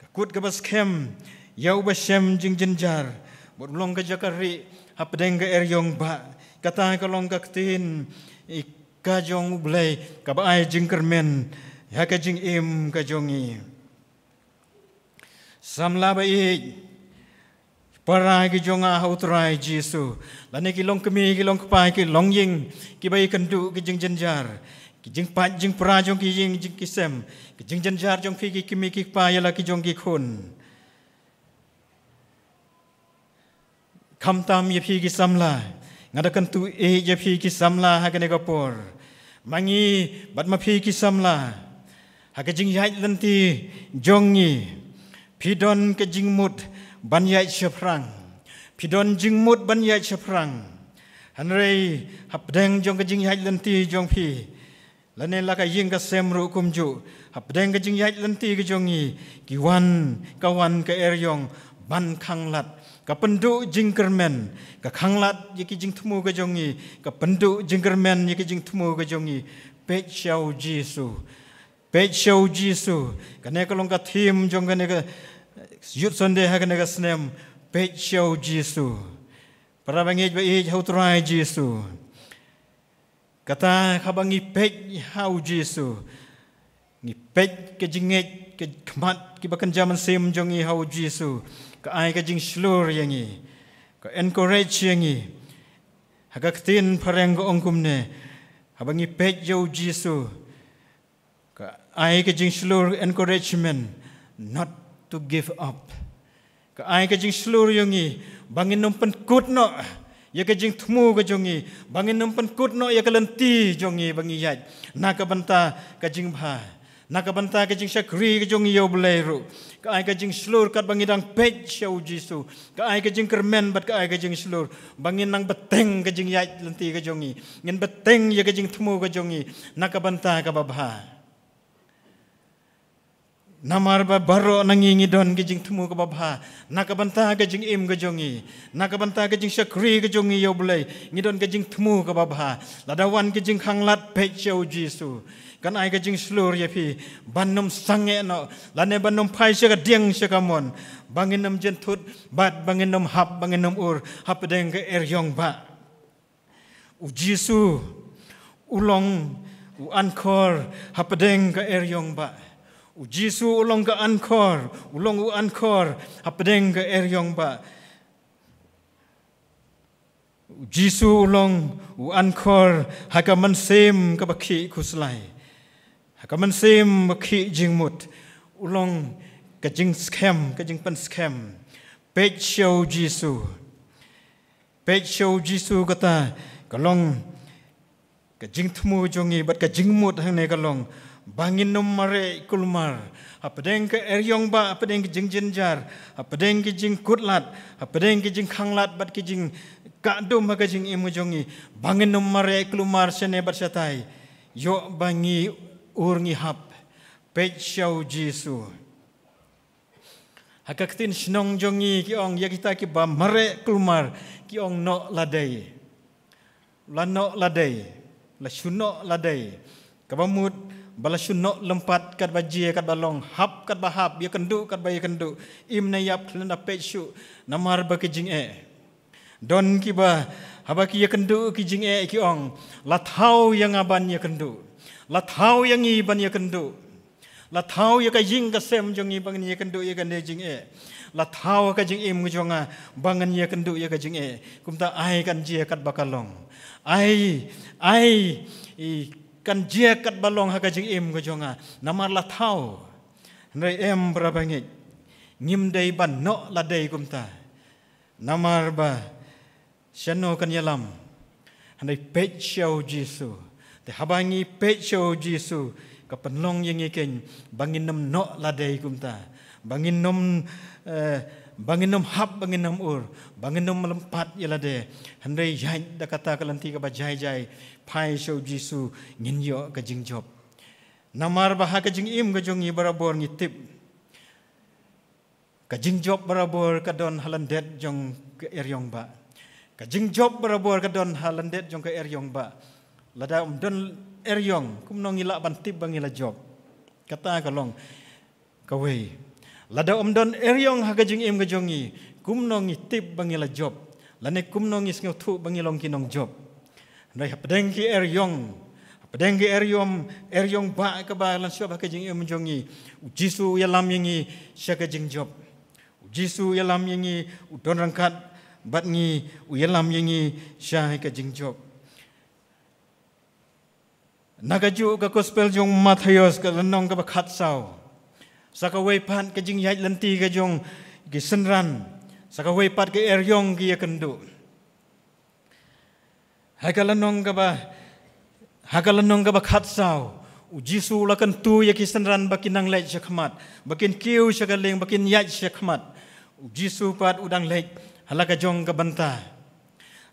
ka kut kaba skhem ïa u bashem jingjynjar. Bad u long ka jaka rieh hapdeng ka eriong ba, kata ka long ka ktien, i ka jong U Blei, kaba ai jingkyrmen ha ka jingim ka jong ngi. Samla ba ïeit, para ki jong nga ha U Trai Jisu, lane ki long kmie, ki long kpa, ki long ïing, kiba ïakynduh ki jingjynjar, ki jingpait jingpra jong ki ïing jong ki sem, ki jingjynjar jong phi ki kmie ki kpa ïa la ki jong ki khun. Khamtam ïa phi ki samla, nga da kyntu ïa phi ki samla ha kane ka por. Ma ngi bad ma phi ki samla, ha ka jingïaid lynti jong ngi, phi don ka jingmut ban ïaid shaphrang. Phi don jingmut ban ïaid shaphrang. Hynrei hapdeng jong ka jingïaid lynti jong phi, lane la ka ïing ka sem ruh kumjuh, hapdeng ka jingïaid lynti ka jong ngi, ki wan, ka wan ka eriong ban khanglad, ka pynduh jingkyrmen, ka khanglad ïa ki jingthmu ka jong ngi, ka pynduh jingkyrmen ïa ki jingthmu ka jong ngi. Peit sha U Jisu. Peit sha U Jisu. Kane ka long ka theme jong kane ka Youth Sunday ha kane ka snem. Peit sha U Jisu. Para bangeit ba ïeit ha U Trai Jisu. Kata haba ngi peit ha U Jisu, ngi peit ka jingngeit, ka khmat kiba kynja mynsiem jong ngi ha U Jisu, ka ai ka jingshlur ïa ngi, ka encourage ïa ngi. Ha ka ktien phareng ka ong kumne, haba ngi peit ïa U Jisu, ka ai ka jingshlur, encouragement, not to give up. Ka ai ka jingshlur ïa ngi, ba ngin ym pynkut noh ïa ka jingthmu ka jong ngi, ba ngin ym pynkut noh ïa ka lynti jong ngi ba ngi ïaid, na ka bynta ka jingbha, na ka bynta ka jingshakri ka jong ngi ïa U Blei ruh. Ka ai ka jingshlur katba ngi dang peit sha U Jisu. Ka ai ka jingkyrmen bad ka ai ka jingshlur, ba ngin nang bteng ka jingïaid lynti ka jong ngi, ngin bteng ïa ka jingthmu ka jong ngi na ka bynta kaba bha. Namar ba baroh na ngi ngi don ka jingthmu kaba bha na ka bynta ka jingim ka jong ngi, na ka bynta ka jingshakri ka jong ngi ïa U Blei, ngi don ka jingthmu kaba bha. Lada wan ka jingkhanglad, peit sha U Jisu, kan ai ka jingshlur ïa phi ban ym sangeh noh, lane ban ym phai sha ka dieng sha ka mon, ba ngin ym jynthut bad ba ngin ym hap, ba ngin ym ur hapdeng ka eriong ba. U Jisu u long u anchor hapdeng ka eriong ba. U Jisu u long ka anchor, u long u anchor hapdeng ka eriong ba. U Jisu u long u anchor ha ka mynsiem kaba khih khuslai, ha ka mynsiem ba khih jingmut. U long ka jingskhem, ka jingpynskhem. Peit sha U Jisu. Peit sha U Jisu, kata ka long ka jingthmu jong ngi bad ka jingmut hangne ka long ba ngin ym mareh kulmar hapdeng ka eriong ba, hapdeng ka jingjynjar, hapdeng ka jingkutlad, hapdeng ka jingkhanglad bad ka jingkah dum ha ka jingim jong ngi. Ba ngin ym mareh kulmar shane bad shatai. Ïoh ba ngi ur ngi hap. Peit sha U Jisu. Ha ka ktien shnong jong ngi ki ong ïa kita kiba mareh kulmar, ki ong noh la dei. La noh la dei. La shu noh la dei. Kaba mut ba la shu noh lympat katba jia katba long, hap katba hap, ïakynduh katba ïakynduh. Im ne ïap khlem da peit shuh namar ba ki jingeh. Don kiba haba ki ïakynduh ki jingeh ki ong, la thaw ïa nga ban ïakynduh. La thaw ïa ngi ban ïakynduh. La thaw ïa ka ïing ka sem jong ngi ba ngin ïakynduh ïa kane jingeh. La thaw ka jingim jong nga ba ngin ïakynduh ïa ka jingeh. Kumta ai kan jia katba ka long. Ai, ai, i kan jia katba long ha ka jingim ka jong nga. Namar la thaw. Hynrei em para bangeit. Ngim dei ban noh la dei kumta. Namar ba shano kan ïalam? Hynrei peit sha U Jisu. Te haba ngi peit sha U Jisu, ka pynlong ïa ngi keiñ ba ngin ym noh la dei kumta. Ba ngin ym, eh, ba ngin ym hap, ba ngin ym ur, ba ngin ym lympat ïa lade. Hynrei ïaid da kata ka lynti kaba jai jai, phai sha U Jisu, ngin ïoh ka jingjop. Namar ba ha ka jingim ka jong ngi barabor ngi tip. Ka jingjop barabor ka don ha lyndet jong ka eriong ba. Ka jingjop barabor ka don ha lyndet jong ka eriong ba. Lada ym don eriong, kumno ngi lah ban tip ba ngi la jop? Kata ka long kawei. Lada ym don eriong ha ka jingim ka jong ngi, kumno ngi tip ba ngi la jop? Lane kumno ngi sngewthuh ba ngi long ki nongjop. Hynrei hapdeng ki eriong, hapdeng ki eriong, eriong ba kaba lan shop ha ka jingim jong ngi, u Jisu u ïalam ïa ngi sha ka jingjop. U Jisu u ïalam ïa ngi, u don ryngkat bad ngi, u ïalam ïa ngi sha ka jingjop. Na kajuh ka gospel jong Mathaios ka lynnong kaba khatsaw, sa kawei pat ka jingïaid lynti ka jong ki synran, sa kawei pat ka eriong ki ïakynduh. Ha ka lynnong kaba, ha ka lynnong kaba khatsaw, u Jisu u la kyntu ïa ki synran ba kin nang leit shakhmat, ba kin kiew sha ka lieng, ba kin ïaid shakhmat. U Jisu pat u dang leit ha la ka jong ka bynta.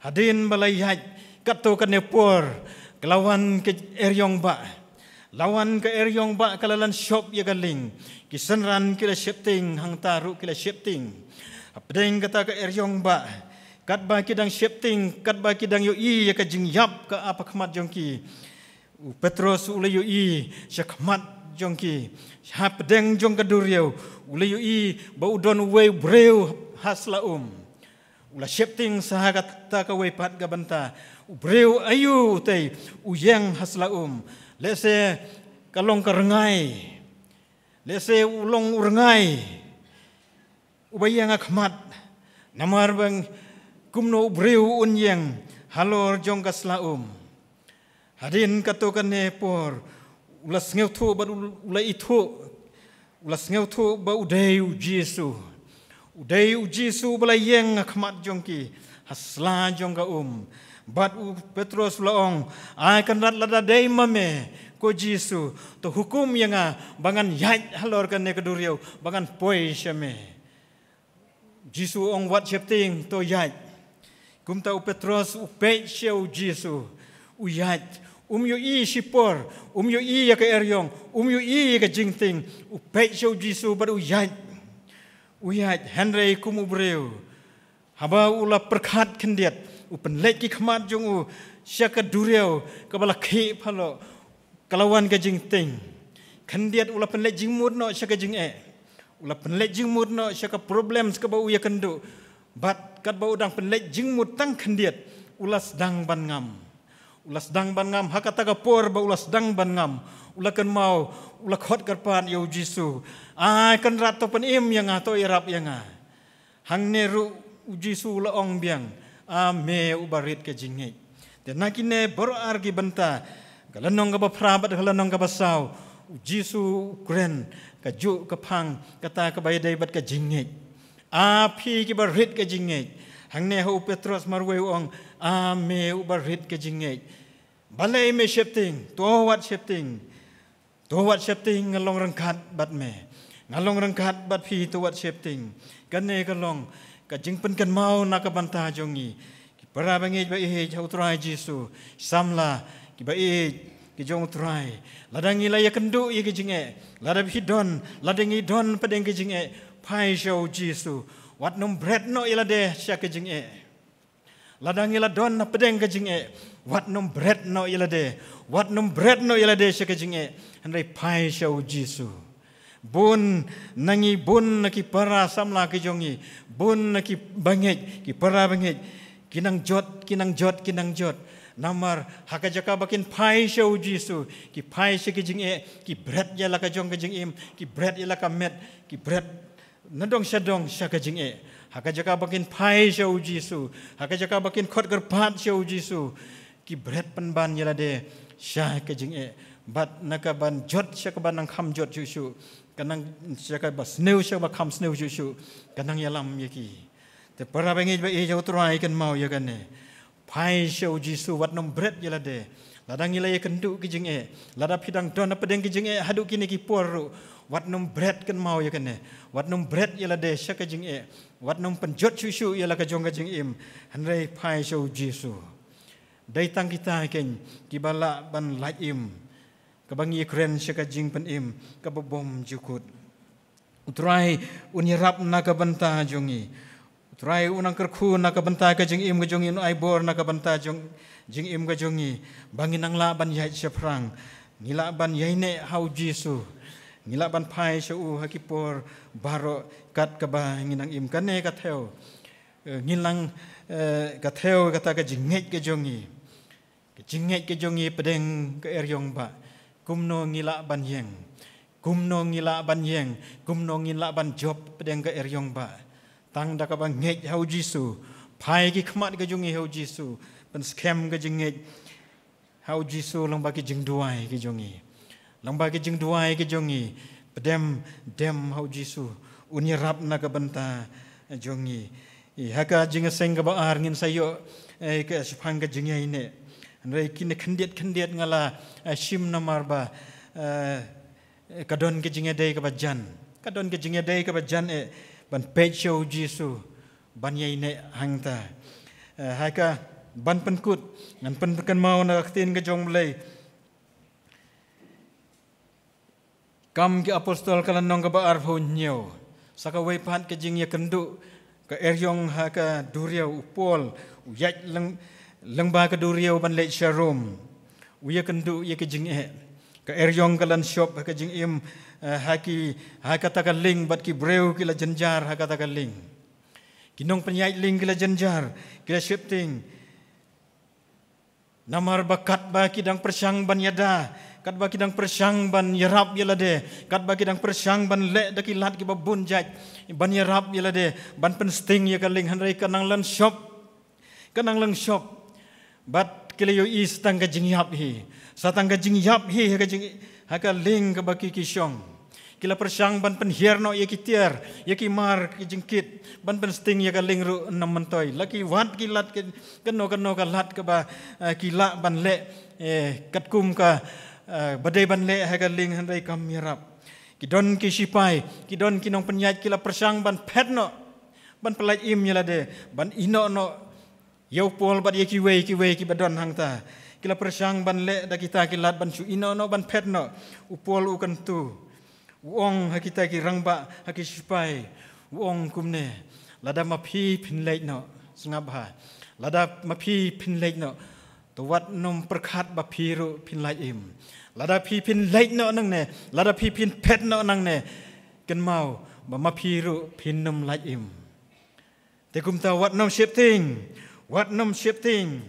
Hadien ba la ïaid katto katne por, ka la wan ka eriong ba, la wan ka eriong ba ka la lan shop ïa ka lieng. Ki synran ki la sheptieng, hangta ruh ki la sheptieng. Hapdeng kata ka eriong ba, katba ki dang sheptieng, katba ki dang ïohi ïa ka jingïap ka ap ha khmat jong ki, u Petros u la ïohi shakhmat jong ki, hapdeng jong ka duriaw, u la ïohi ba u don uwei u briew ha sla um. U la sheptieng sa ha kata kawei pat ka bynta, u briew aïu utei u ïeng ha sla um? Lehse ka long ka rngai. Lehse u long u rngai uba ïeng ha khmat. Namar ba kumno u briew un ïeng halor jong ka sla um? Hadien katto katne por, u la sngewthuh bad u la ithuh, u la sngewthuh ba u dei u Jisu. U dei u Jisu ba la ïeng ha khmat jong ki, ha sla jong ka um. Bad u Petros u la ong, "Ai Kynrad, lada dei ma me, ko Jisu, to hukum ïa nga ba ngan ïaid halor kane ka duriaw, ba ngan poi sha me." Jisu u ong, "Wat sheptieng, to ïaid." Kumta u Petros u peit sha u Jisu, u ïaid. Um ïohi shipor, um ïohi ïa ka eriong, um ïohi ïa ka jingtieng. U peit sha u Jisu bad u ïaid. U ïaid, hynrei kum u briew, haba u la pyrkhat khyndiat, u pynleit ki khmat jong u sha ka duriaw kaba la khih phalok. Ka la wan ka jingtieng. Khyndiat u la pynleit jingmut noh sha ka jingeh. U la pynleit jingmut noh sha ka problems kaba u ïakynduh. Bad katba u dang pynleit jingmut tang khyndiat, u la sdang ban ngam. U la sdang ban ngam, ha kata ka por ba u la sdang ban ngam, u la kynmaw, u la khot kyrpad ïa u Jisu, "Ai Kynrad, to pynim ïa nga, to ïarap ïa nga." Hangne ruh u Jisu u la ong biang, "A me uba rit ka jingngeit." Te na kine baroh ar ki bynta, ka lynnong kaba phra bad ka lynnong kaba saw, u Jisu u kren kajuh ka phang kata kaba ïadei bad ka jingngeit. "A phi kiba rit ka jingngeit." Hangne ha u Petros marwei u ong, "A me uba rit ka jingngeit. Balei me sheptieng? To wat sheptieng. To wat sheptieng, nga long ryngkat bad me. Nga long ryngkat bad phi, to wat sheptieng." Kane ka long ka jingpynkynmaw na ka bynta jong ngi ki para bangeit ba ïeit ha u Trai Jisu. Samla kiba ïeit ki jong u Trai, lada ngi la ïakynduh ïa ka jingeh, lada phi don, lada ngi don hapdeng ka jingeh, phai sha u Jisu. Wat nym bret noh ïa lade sha ka jingeh. Lada ngi la don hapdeng ka jingeh, wat nym bret noh ïa lade, wat nym bret noh ïa lade sha ka jingeh, hynrei phai sha u Jisu. Bun na ngi, bun na ki para samla ki jong ngi, bun na ki bangeit, ki para bangeit, ki nang jot, ki nang jot, ki nang jot. Namar ha ka jaka ba kin phai sha u Jisu, ki phai sha ka jingeh, ki bret ïa la ka jong ka jingim, ki bret ïa la ka met, ki bret nadong shadong sha ka jingeh. Ha ka jaka ba kin phai sha u Jisu, ha ka jaka ba kin khot kyrpad sha u Jisu, ki bret pynban ïa lade sha ka jingeh. Bad na ka ban jot sha ka ban nang kham jot shuh shuh, ka nang sha ka ba sniew sha ka ba kham sniew shuh shuh, ka nang ïalam ïa ki. Te para bangeit ba ïeit ha u Trai, kynmaw ïa kane. Phai sha u Jisu, wat nym bret ïa lade. Lada ngi la ïakynduh ki jingeh, lada phi dang don hapdeng ki jingeh haduh kine ki por ruh, wat nym bret, kynmaw ïa kane. Wat nym bret ïa lade sha ka jingeh. Wat nym pynjot shuh shuh ïa la ka jong ka jingim, hynrei phai sha u Jisu. Dei tang kita keiñ kiba lah ban lait im, kaba ngi kren sha ka jingpynim kaba bymjukut. U Trai un ïarap na ka bynta jong ngi. U Trai un nang kyrkhu na ka bynta ka jingim ka jong ngi, un ai bor na ka bynta jong, jingim ka jong ngi, ba ngin nang lah ban ïaid shaphrang. Ngi lah ban ïaineh ha u Jisu. Ngi lah ban phai sha u ha ki por baroh kat kaba ngi nang im. Kane ka thew Ngin lang, eh, ka thew kata ka jingngeit ka jong ngi. Ka jingngeit ka jong ngi pdeng ka eriong ba. Kumno ngi lah ban ïeng. Kumno ngi lah ban ïeng. Kumno ngi lah ban jop pdeng ka eriong ba. Tang da kaba ngeit ha u Jisu. Phai ki khmat ka jong ngi ha u Jisu. Pynskhem ka jingngeit ha u Jisu lyngba ki jingduwai ki jong ngi. Lyngba ki jingduwai ki jong ngi. Pdem, dem ha u Jisu. Un ïarap na ka bynta jong ngi. I ha ka jingïaseng kaba ar ngin sa ïoh, eh, ka shaphang ka jingïaineh. Hynrei kine khyndiat khyndiat nga la, eh, shim namar ba, eh, ka don ka jingïadei kaba jan. Ka don ka jingïadei kaba jan eh ban peit sha u Jisu. Ban ïaineh hangta. Eh, ha ka ban pynkut. Ngan pynkynmaw na ka ktien ka jong u Blei. Kam ki Apostol ka lynnong kaba arphew hynñiew. Sa kawei pat ka jingïakynduh ka eriong ha ka duriaw u Paul u ïaid lyng-, lyngba ka duriaw ban leit sha Rom. U ïakynduh ïa ka jingeh. Ka eriong ka la shop ha ka jingim, eh, ha ki, ha kata ka lieng bad ki briew ki la jynjar ha kata ka lieng. Ki nongpynïaid lieng ki la jynjar, ki la sheptieng. Namar ba katba ki dang pyrshang ban ïada, katba ki dang pyrshang ban ïarap ïa lade, katba ki dang pyrshang ban leh da ki lad kiba bun jait ban ïarap ïa lade, ban pynsting ïa ka lieng, hynrei ka nang la shop. Ka nang la shop. Bad ki la ïohi sa tang ka jingïap hi. Sa tang ka jingïap hi ha ka jing, ha ka lieng kaba ki ki shong. Ki la pyrshang ban pynhiar noh ïa ki tiar, ïa ki mar ki jingkit, ban pynsting ïa ka lieng ruh ym myntoi. La ki wad ki lad ki, kano kano ka lad kaba, eh, ki lah ban leh, eh, katkum ka, eh, ba dei ban leh ha ka lieng, hynrei kam ïarap. Ki don ki shipai, ki don ki nongpynïaid ki la pyrshang ban phet noh, ban pyllait im ïa lade, ban ïehnoh noh ïa u Paul bad ïa kiwei kiwei kiba don hangta. Ki la pyrshang ban leh da kita ki lad ban shu ïehnoh noh ban phet noh. U Paul u kyntu. U ong ha kita ki rangbah, ha ki shipai. U ong kumne. Lada ma phi phin leit noh. Sngap bha. Lada ma phi phin leit noh. To wat nym pyrkhat ba phi ruh phin lait im. Lada phi phin leit noh nangne. Lada phi phin phet noh nangne. Kynmaw ba ma phi ruh phin nym lait im. Te kumta wat nym sheptieng, wat nym sheptieng,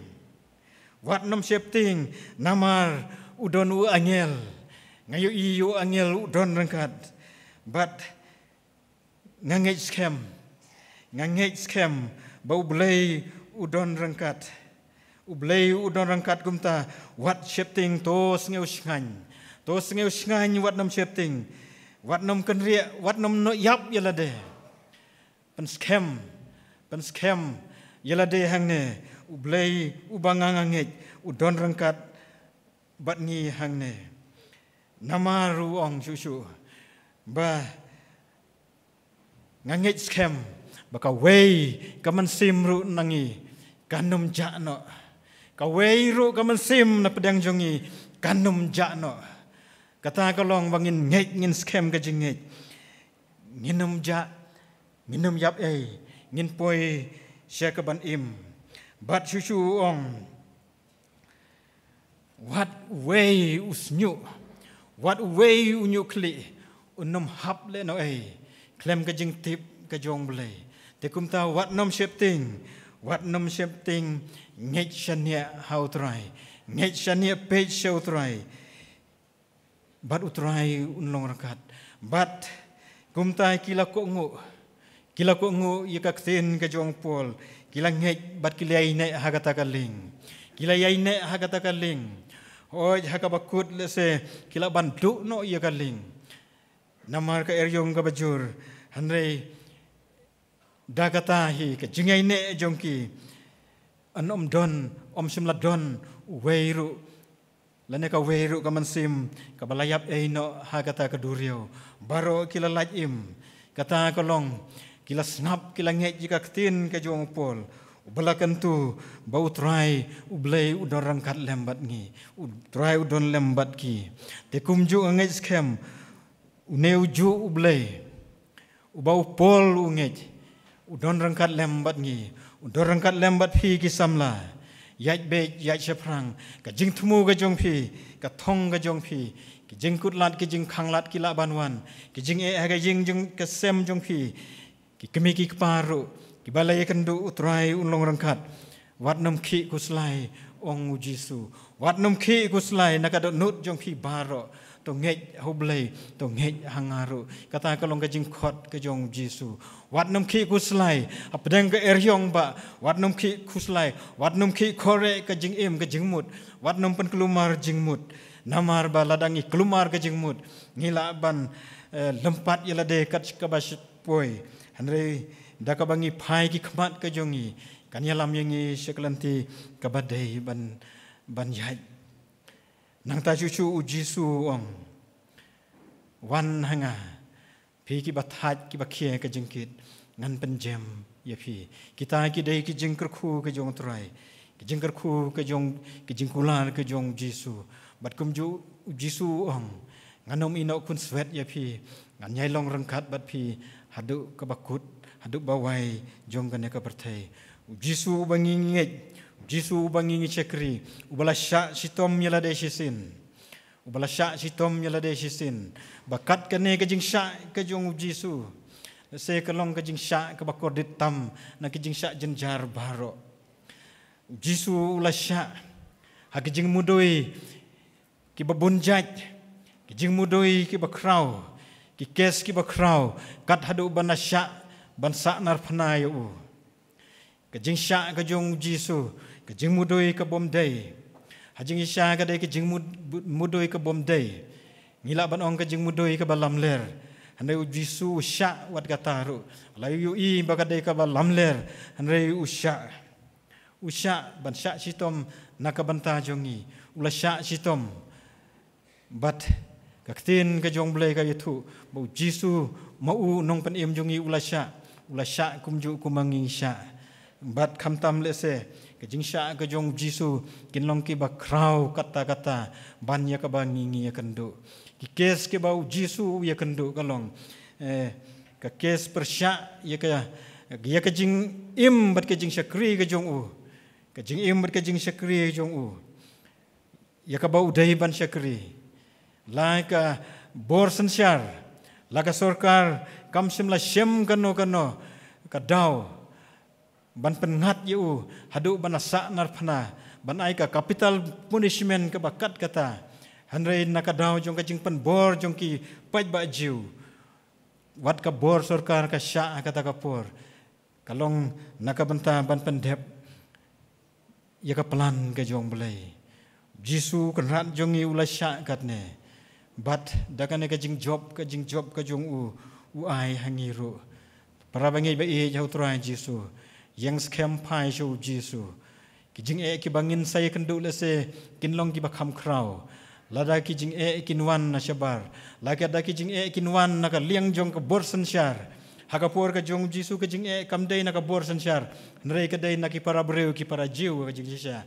wat nym sheptieng, namar u don u angel. Nga ïohi u angel u don ryngkat. Bad nga ngeit skhem, nga ngeit skhem, ba u Blei u don ryngkat. U Blei u don ryngkat kumta, wat sheptieng to sngew shngaiñ. To sngew shngaiñ wat nym sheptieng. Wat nym kynriah, wat nym noh ïap ïa lade. Pynskhem, pynskhem, ïa lade hangne, u Blei, uba nga nga ngeit, u don ryngkat, bad ngi hangne. Namar u ong shuh shuh, ba nga ngeit skhem, ba kawei, ka mynsiem ruh na ngi, kan nym jah noh. Kawei ruh ka mynsiem na pdeng jong ngi, kan nym jah noh. Kata ka long ba ngin ngeit, ngin skhem ka jingngeit. Ngin nym jah, ngin nym ïap ei, ngin poi sha ka ban im. Bad shuh shuh u ong. Wat uwei u shñiuh, wat uwei u ñiuh khlieh, un nym hap lehnohei, khlem ka jingtip ka jong u Blei. Te kumta wat nym sheptieng, wat nym sheptieng, ngeit shaniah ha u Trai, ngeit shaniah peit sha u Trai. Bad u Trai un long ryngkat. Bad kumta ki la kohnguh. Ki la kohnguh ïa ka ktien ka jong u Paul. Ki la ngeit bad ki la ïaineh ha kata ka lieng. Ki la ïaineh ha kata ka lieng. Hooid ha kaba kut lehse ki la ban duh noh ïa ka lieng. Namar ka eriong kaba jur. Hynrei da kata hi ka jingïaineh jong ki. Yn ym don, ym shym la don, uwei ruh. Lane kawei ruh ka mynsiem, kaba la ïap ei noh ha kata ka duriaw. Baroh ki la lait im, kata ka long, ki la sngap, ki la ngeit ïa ka ktien ka jong u Paul. Uba la kyntu, ba u Trai, u Blei, u don ryngkat lem bad ngi. U Trai u don lem bad ki. Te kumjuh nga ngeit skhem, une ujuh u Blei. Uba u Paul u ngeit. U don ryngkat lem bad ngi. U don ryngkat lem bad phi ki samla. Ïaid beit, ïaid shaphrang. Ka jingthmu ka jong phi. Ka thong ka jong phi. Ki jingkutlad, ki jingkhanglad, ki lah ban wan. Ki jingeh ha ka ïing jong ka sem jong phi. Ki kmie ki kpa ruh. Kiba la ïakynduh u Trai un long ryngkat. Wat nym khih khuslai, ong u Jisu. Wat nym khih khuslai na ka dohnud jong phi baroh. To ngeit ha u Blei, to ngeit ha nga ruh. Kata ka long ka jingkhot ka jong u Jisu. Wat nym khih khuslai hapdeng ka eriong ba. Wat nym khih khuslai. Wat nym khih khuslai ka jingim ka jingmut. Wat nym pynkulmar jingmut. Namar ba lada ngi kulmar ka jingmut, ngi lah ban, eh, lympat ïa lade kat kaba poi. Hynrei da kaba ngi phai ki khmat ka jong ngi, kan ïalam ïa ngi sha ka lynti kaba dei ban, ban ïaid. Nangta shuh shuh u Jisu u ong, wan ha nga, phi kiba thait kiba khia ka jingkit, ngan pynjem ïa phi. Kita ki dei ki jingkyrkhu ka jong u Trai, ki jingkyrkhu ka jong, ki jingkular ka jong u Jisu. Bad kumjuh u Jisu u ong, ngan ym ïehnoh khunswet ïa phi, ngan ïai long ryngkat bad phi haduh kaba kut, haduh ba wai jong kane ka pyrthei. U Jisu uba ngi ngeit, u Jisu uba ngi ngi shakri, uba la shah shitom ïa lade shisien. Uba la shah shitom ïa lade shisien. Ba kat kane ka jingshah ka jong u Jisu, se ka long ka jingshah kaba kordit tam na ka jingshah jynjar baroh. U Jisu u la shah ha ki jingmudui kiba bun jait, ki jingmudui kiba khraw, ki kes kiba khraw, kat haduh ban shah, ban sah narphna ïa u. Ka jingshah ka jong u Jisu, ka jingmudui ka bym dei. Ha jingshisha ka dei ka jingmud-, mudui ka bym dei. Ngi lah ban ong ka jingmudui kaba lamler. Hynrei u Jisu u shah wat kata ruh. La ïohi ba ka dei kaba lamler, hynrei u shah. U shah ban shah shitom na ka bynta jong ngi. U la shah shitom. Bad ka ktien ka jong u Blei ka ïathuh ba u Jisu ma u nongpynim jong ngi u la shah, u la shah kumjuh kum ma ngi ngi shah. Bad khamtam lehse ka jingshah ka jong u Jisu kin long kiba khraw katta katta ban ïa kaba ngi ngi ïakynduh. Ki kes kiba u Jisu u ïakynduh ka long, eh, ka kes pyrshah ïa ka, ïa ka jingim bad ka jingshakri ka jong u. Ka jingim bad ka jingshakri ka jong u. Ïa kaba u dei ban shakri. La ka bor synshar, la ka sorkar kam shym la shem kano kano ka daw ban pynngat ïa u haduh ban sah narphna, ban ai ka capital punishment kaba kat kata. Hynrei na ka daw jong ka jingpynbor jong ki paidbah Jiw, wat ka bor sorkar ka shah ha kata ka por, ka long na ka bynta ban pyndep ïa ka plan ka jong u Blei. Jisu Kynrad jong ngi u la shah katne. Bad da kane ka jingjop, ka jingjop ka jong u, u ai ha ngi ruh. Para bangeit ba ïeit ha u Trai Jisu, ïeng skhem phai sha u Jisu. Ki jingeh kiba ngin sa ïakynduh lehse kin long kiba kham khraw. Lada ki jingeh kin wan na shabar, lada ki jingeh kin wan na ka liang jong ka bor synshar. Ha ka por ka jong u Jisu ka jingeh kam dei na ka bor synshar, hynrei ka dei na ki para briew, ki para Jiw ka jingshisha.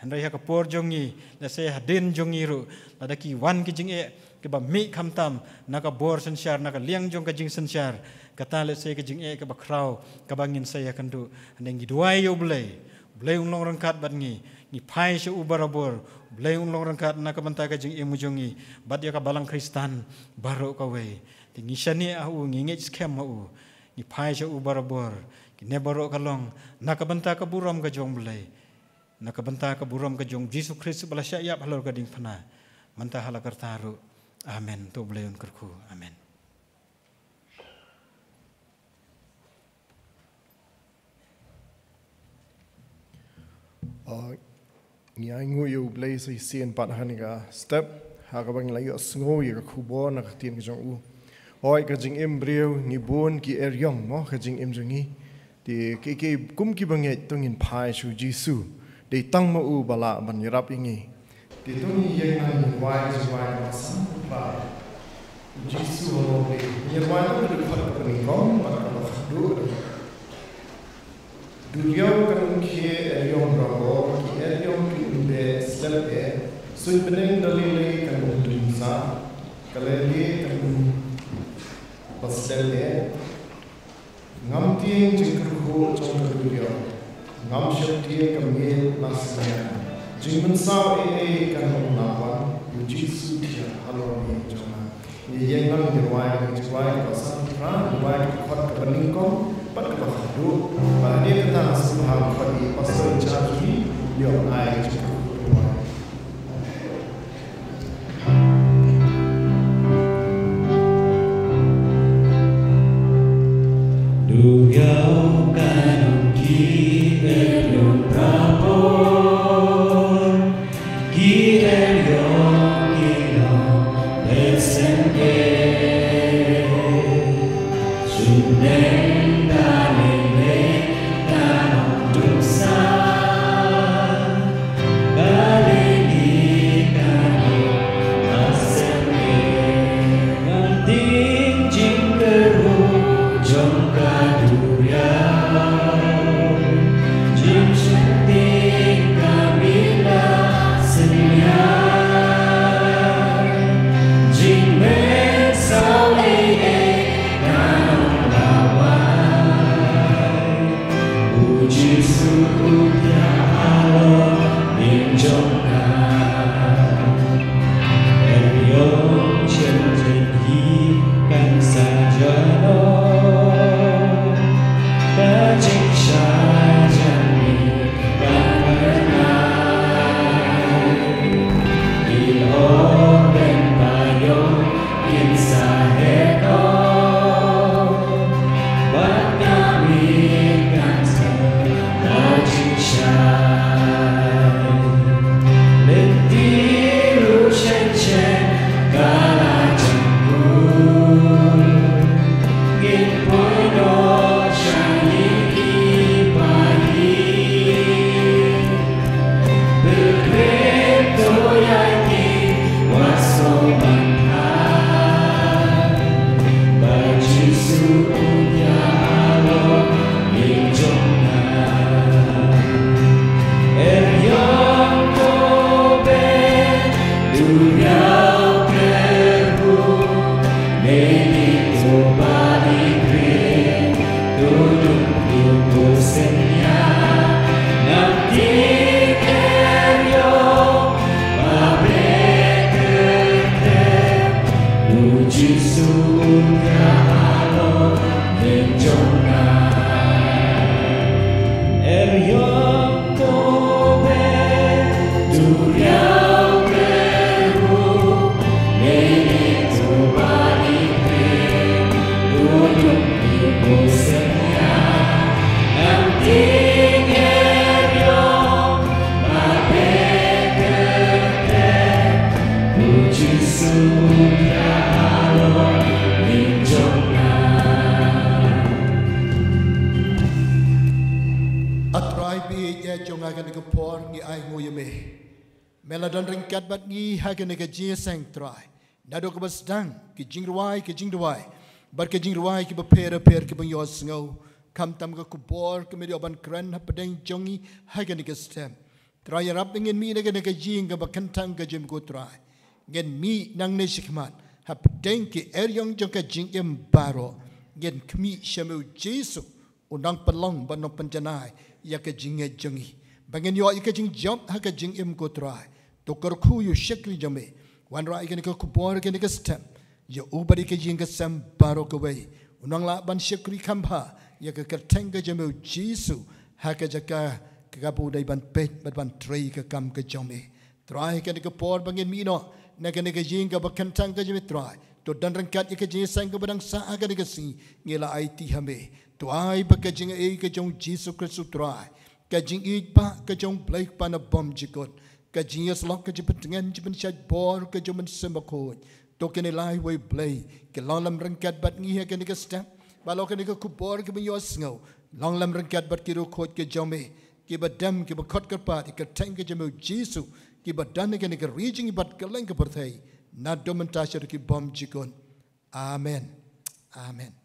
Hynrei ha ka por jong ngi, lehse hadien jong ngi ruh, lada ki wan ki jingeh kiba mih khamtam na ka bor synshar, na ka liang jong ka jingsynshar, kata lehse ka jingeh kaba khraw kaba ngin sa ïakynduh. Hynrei ngi duwai ïa u Blei, u Blei un long ryngkat bad ngi. Ngi phai sha u barabor, u Blei un long ryngkat na ka bynta ka jingim jong ngi bad ïa ka balang Khristan baroh kawei. Te ngi shaniah ha u, ngi ngeit skhem ha u. Ngi phai sha u barabor. Kine baroh ka long na ka bynta ka burom ka jong u Blei, na ka bynta ka burom ka jong u Jisu Khrist ba la shah ïap halor ka diengphna, mynta ha la karta ruh. Amen. To u Blei un kyrkhu. Amen. Uh, ngi ainguh ïa u Blei sa shisien pat ha kane ka step, ha kaba ngi la ïohsngew ïa ka khubor na ka ktien ka jong u. Hooid, ka jingim briew ngi bun ki eriong mo, ka jingim jong ngi. Te ki, ki, kum ki bangeit to ngin phai sha u Jisu. Dei tang ma u ba lah ban ïarap ïa ngi. Te to ngin ïeng nang ngin rwai ka jingrwai kaba san. Ba u Jisu u long Blei. Ngin rwai ka dkhot kaba nyngkong bad kaba khatduh. Duriaw kan khie eriong barabor, ki eriong kin beh slem eh. Suiñ bneng da lei lei kan dum sa, ka lei lei kan ba slem eh. Ngam tieng jingkyrkhu jong ka duriaw, ngam sheptieng ka miet na sniang. Jingmynsaw ei ei kan ym lah wan, u Jisu thiah halor miet jong nga. Ngi ïeng nang ngi rwai, ngi rwai kaba san phra, ngi rwai ka dkhot kaba nyngkong. Bad kaba khadduh, bad hadien kata, sngewbha ba i Pastor in charge jong ngi, ïoh ai jingkyrkhu. A Trai, ba ïeit jong nga, ha kane ka por ngi ai nguh ïa me. Me la don ryngkat bad ngi ha kane ka jingïaseng, Trai. Naduh kaba sdang ki jingrwai, ki jingduwai, bad ki jingrwai kiba pher bapher kiba ngi ïohsngew, khamtam ka khubor ka me ïoh ban kren hapdeng jong ngi ha kane ka step. Trai, ïarap ba ngin mih na kane ka jingim kaba kyntang ka jong me, ko Trai. Ngin mih nangne shakhmat hapdeng ki eriong jong ka jingim baroh. Ngin khmih sha me, U Jisu, u nongpynlong bad nongpynjanai ïa ka jingngeit jong ngi. Ba ngin ïoh ïa ka jingjop ha ka jingim, ko Trai. To kyrkhu ïa u shakri jong me. Wanrah ïa kane ka khubor, kane ka step ïa u bad ïa ka ïing ka sem baroh kawei. Un nang lah ban shakri kham bha ïa ka kyrteng ka jong me, U Jisu, ha ka jaka kaba u dei ban peit bad ban trei ïa ka kam ka jong me. Trai, ha kane ka por ba ngin mih noh na kane ka ïing kaba kyntang ka jong me, Trai, to don ryngkat ïa ka jingïaseng kaba dang sah ha kane ka sngi, ngi la aiti ha me. To ai ba ka jingaiei ka jong U Jisu Khrist, Trai, ka jingïeit ba ka jong U Blei Kpa nabym jukut, ka jingïasyllok, ka jingpyntngen, jingpynshait bor ka jong U Mynsiem Bakhuid, to kin ïaleh, wei Blei, ki long lem ryngkat bad ngi ha kane ka step. Ba la kane ka khubor kaba ngi ïohsngew, long lem ryngkat bad ki riewkhuid ki jong me, kiba dem, kiba khot kyrpad ïa ka kyrteng ka jong me, U Jisu, kiba don ha kane ka ri jong ngi bad kylleng ka pyrthei, naduh mynta shaduh ki bymjukut. Amen. Amen.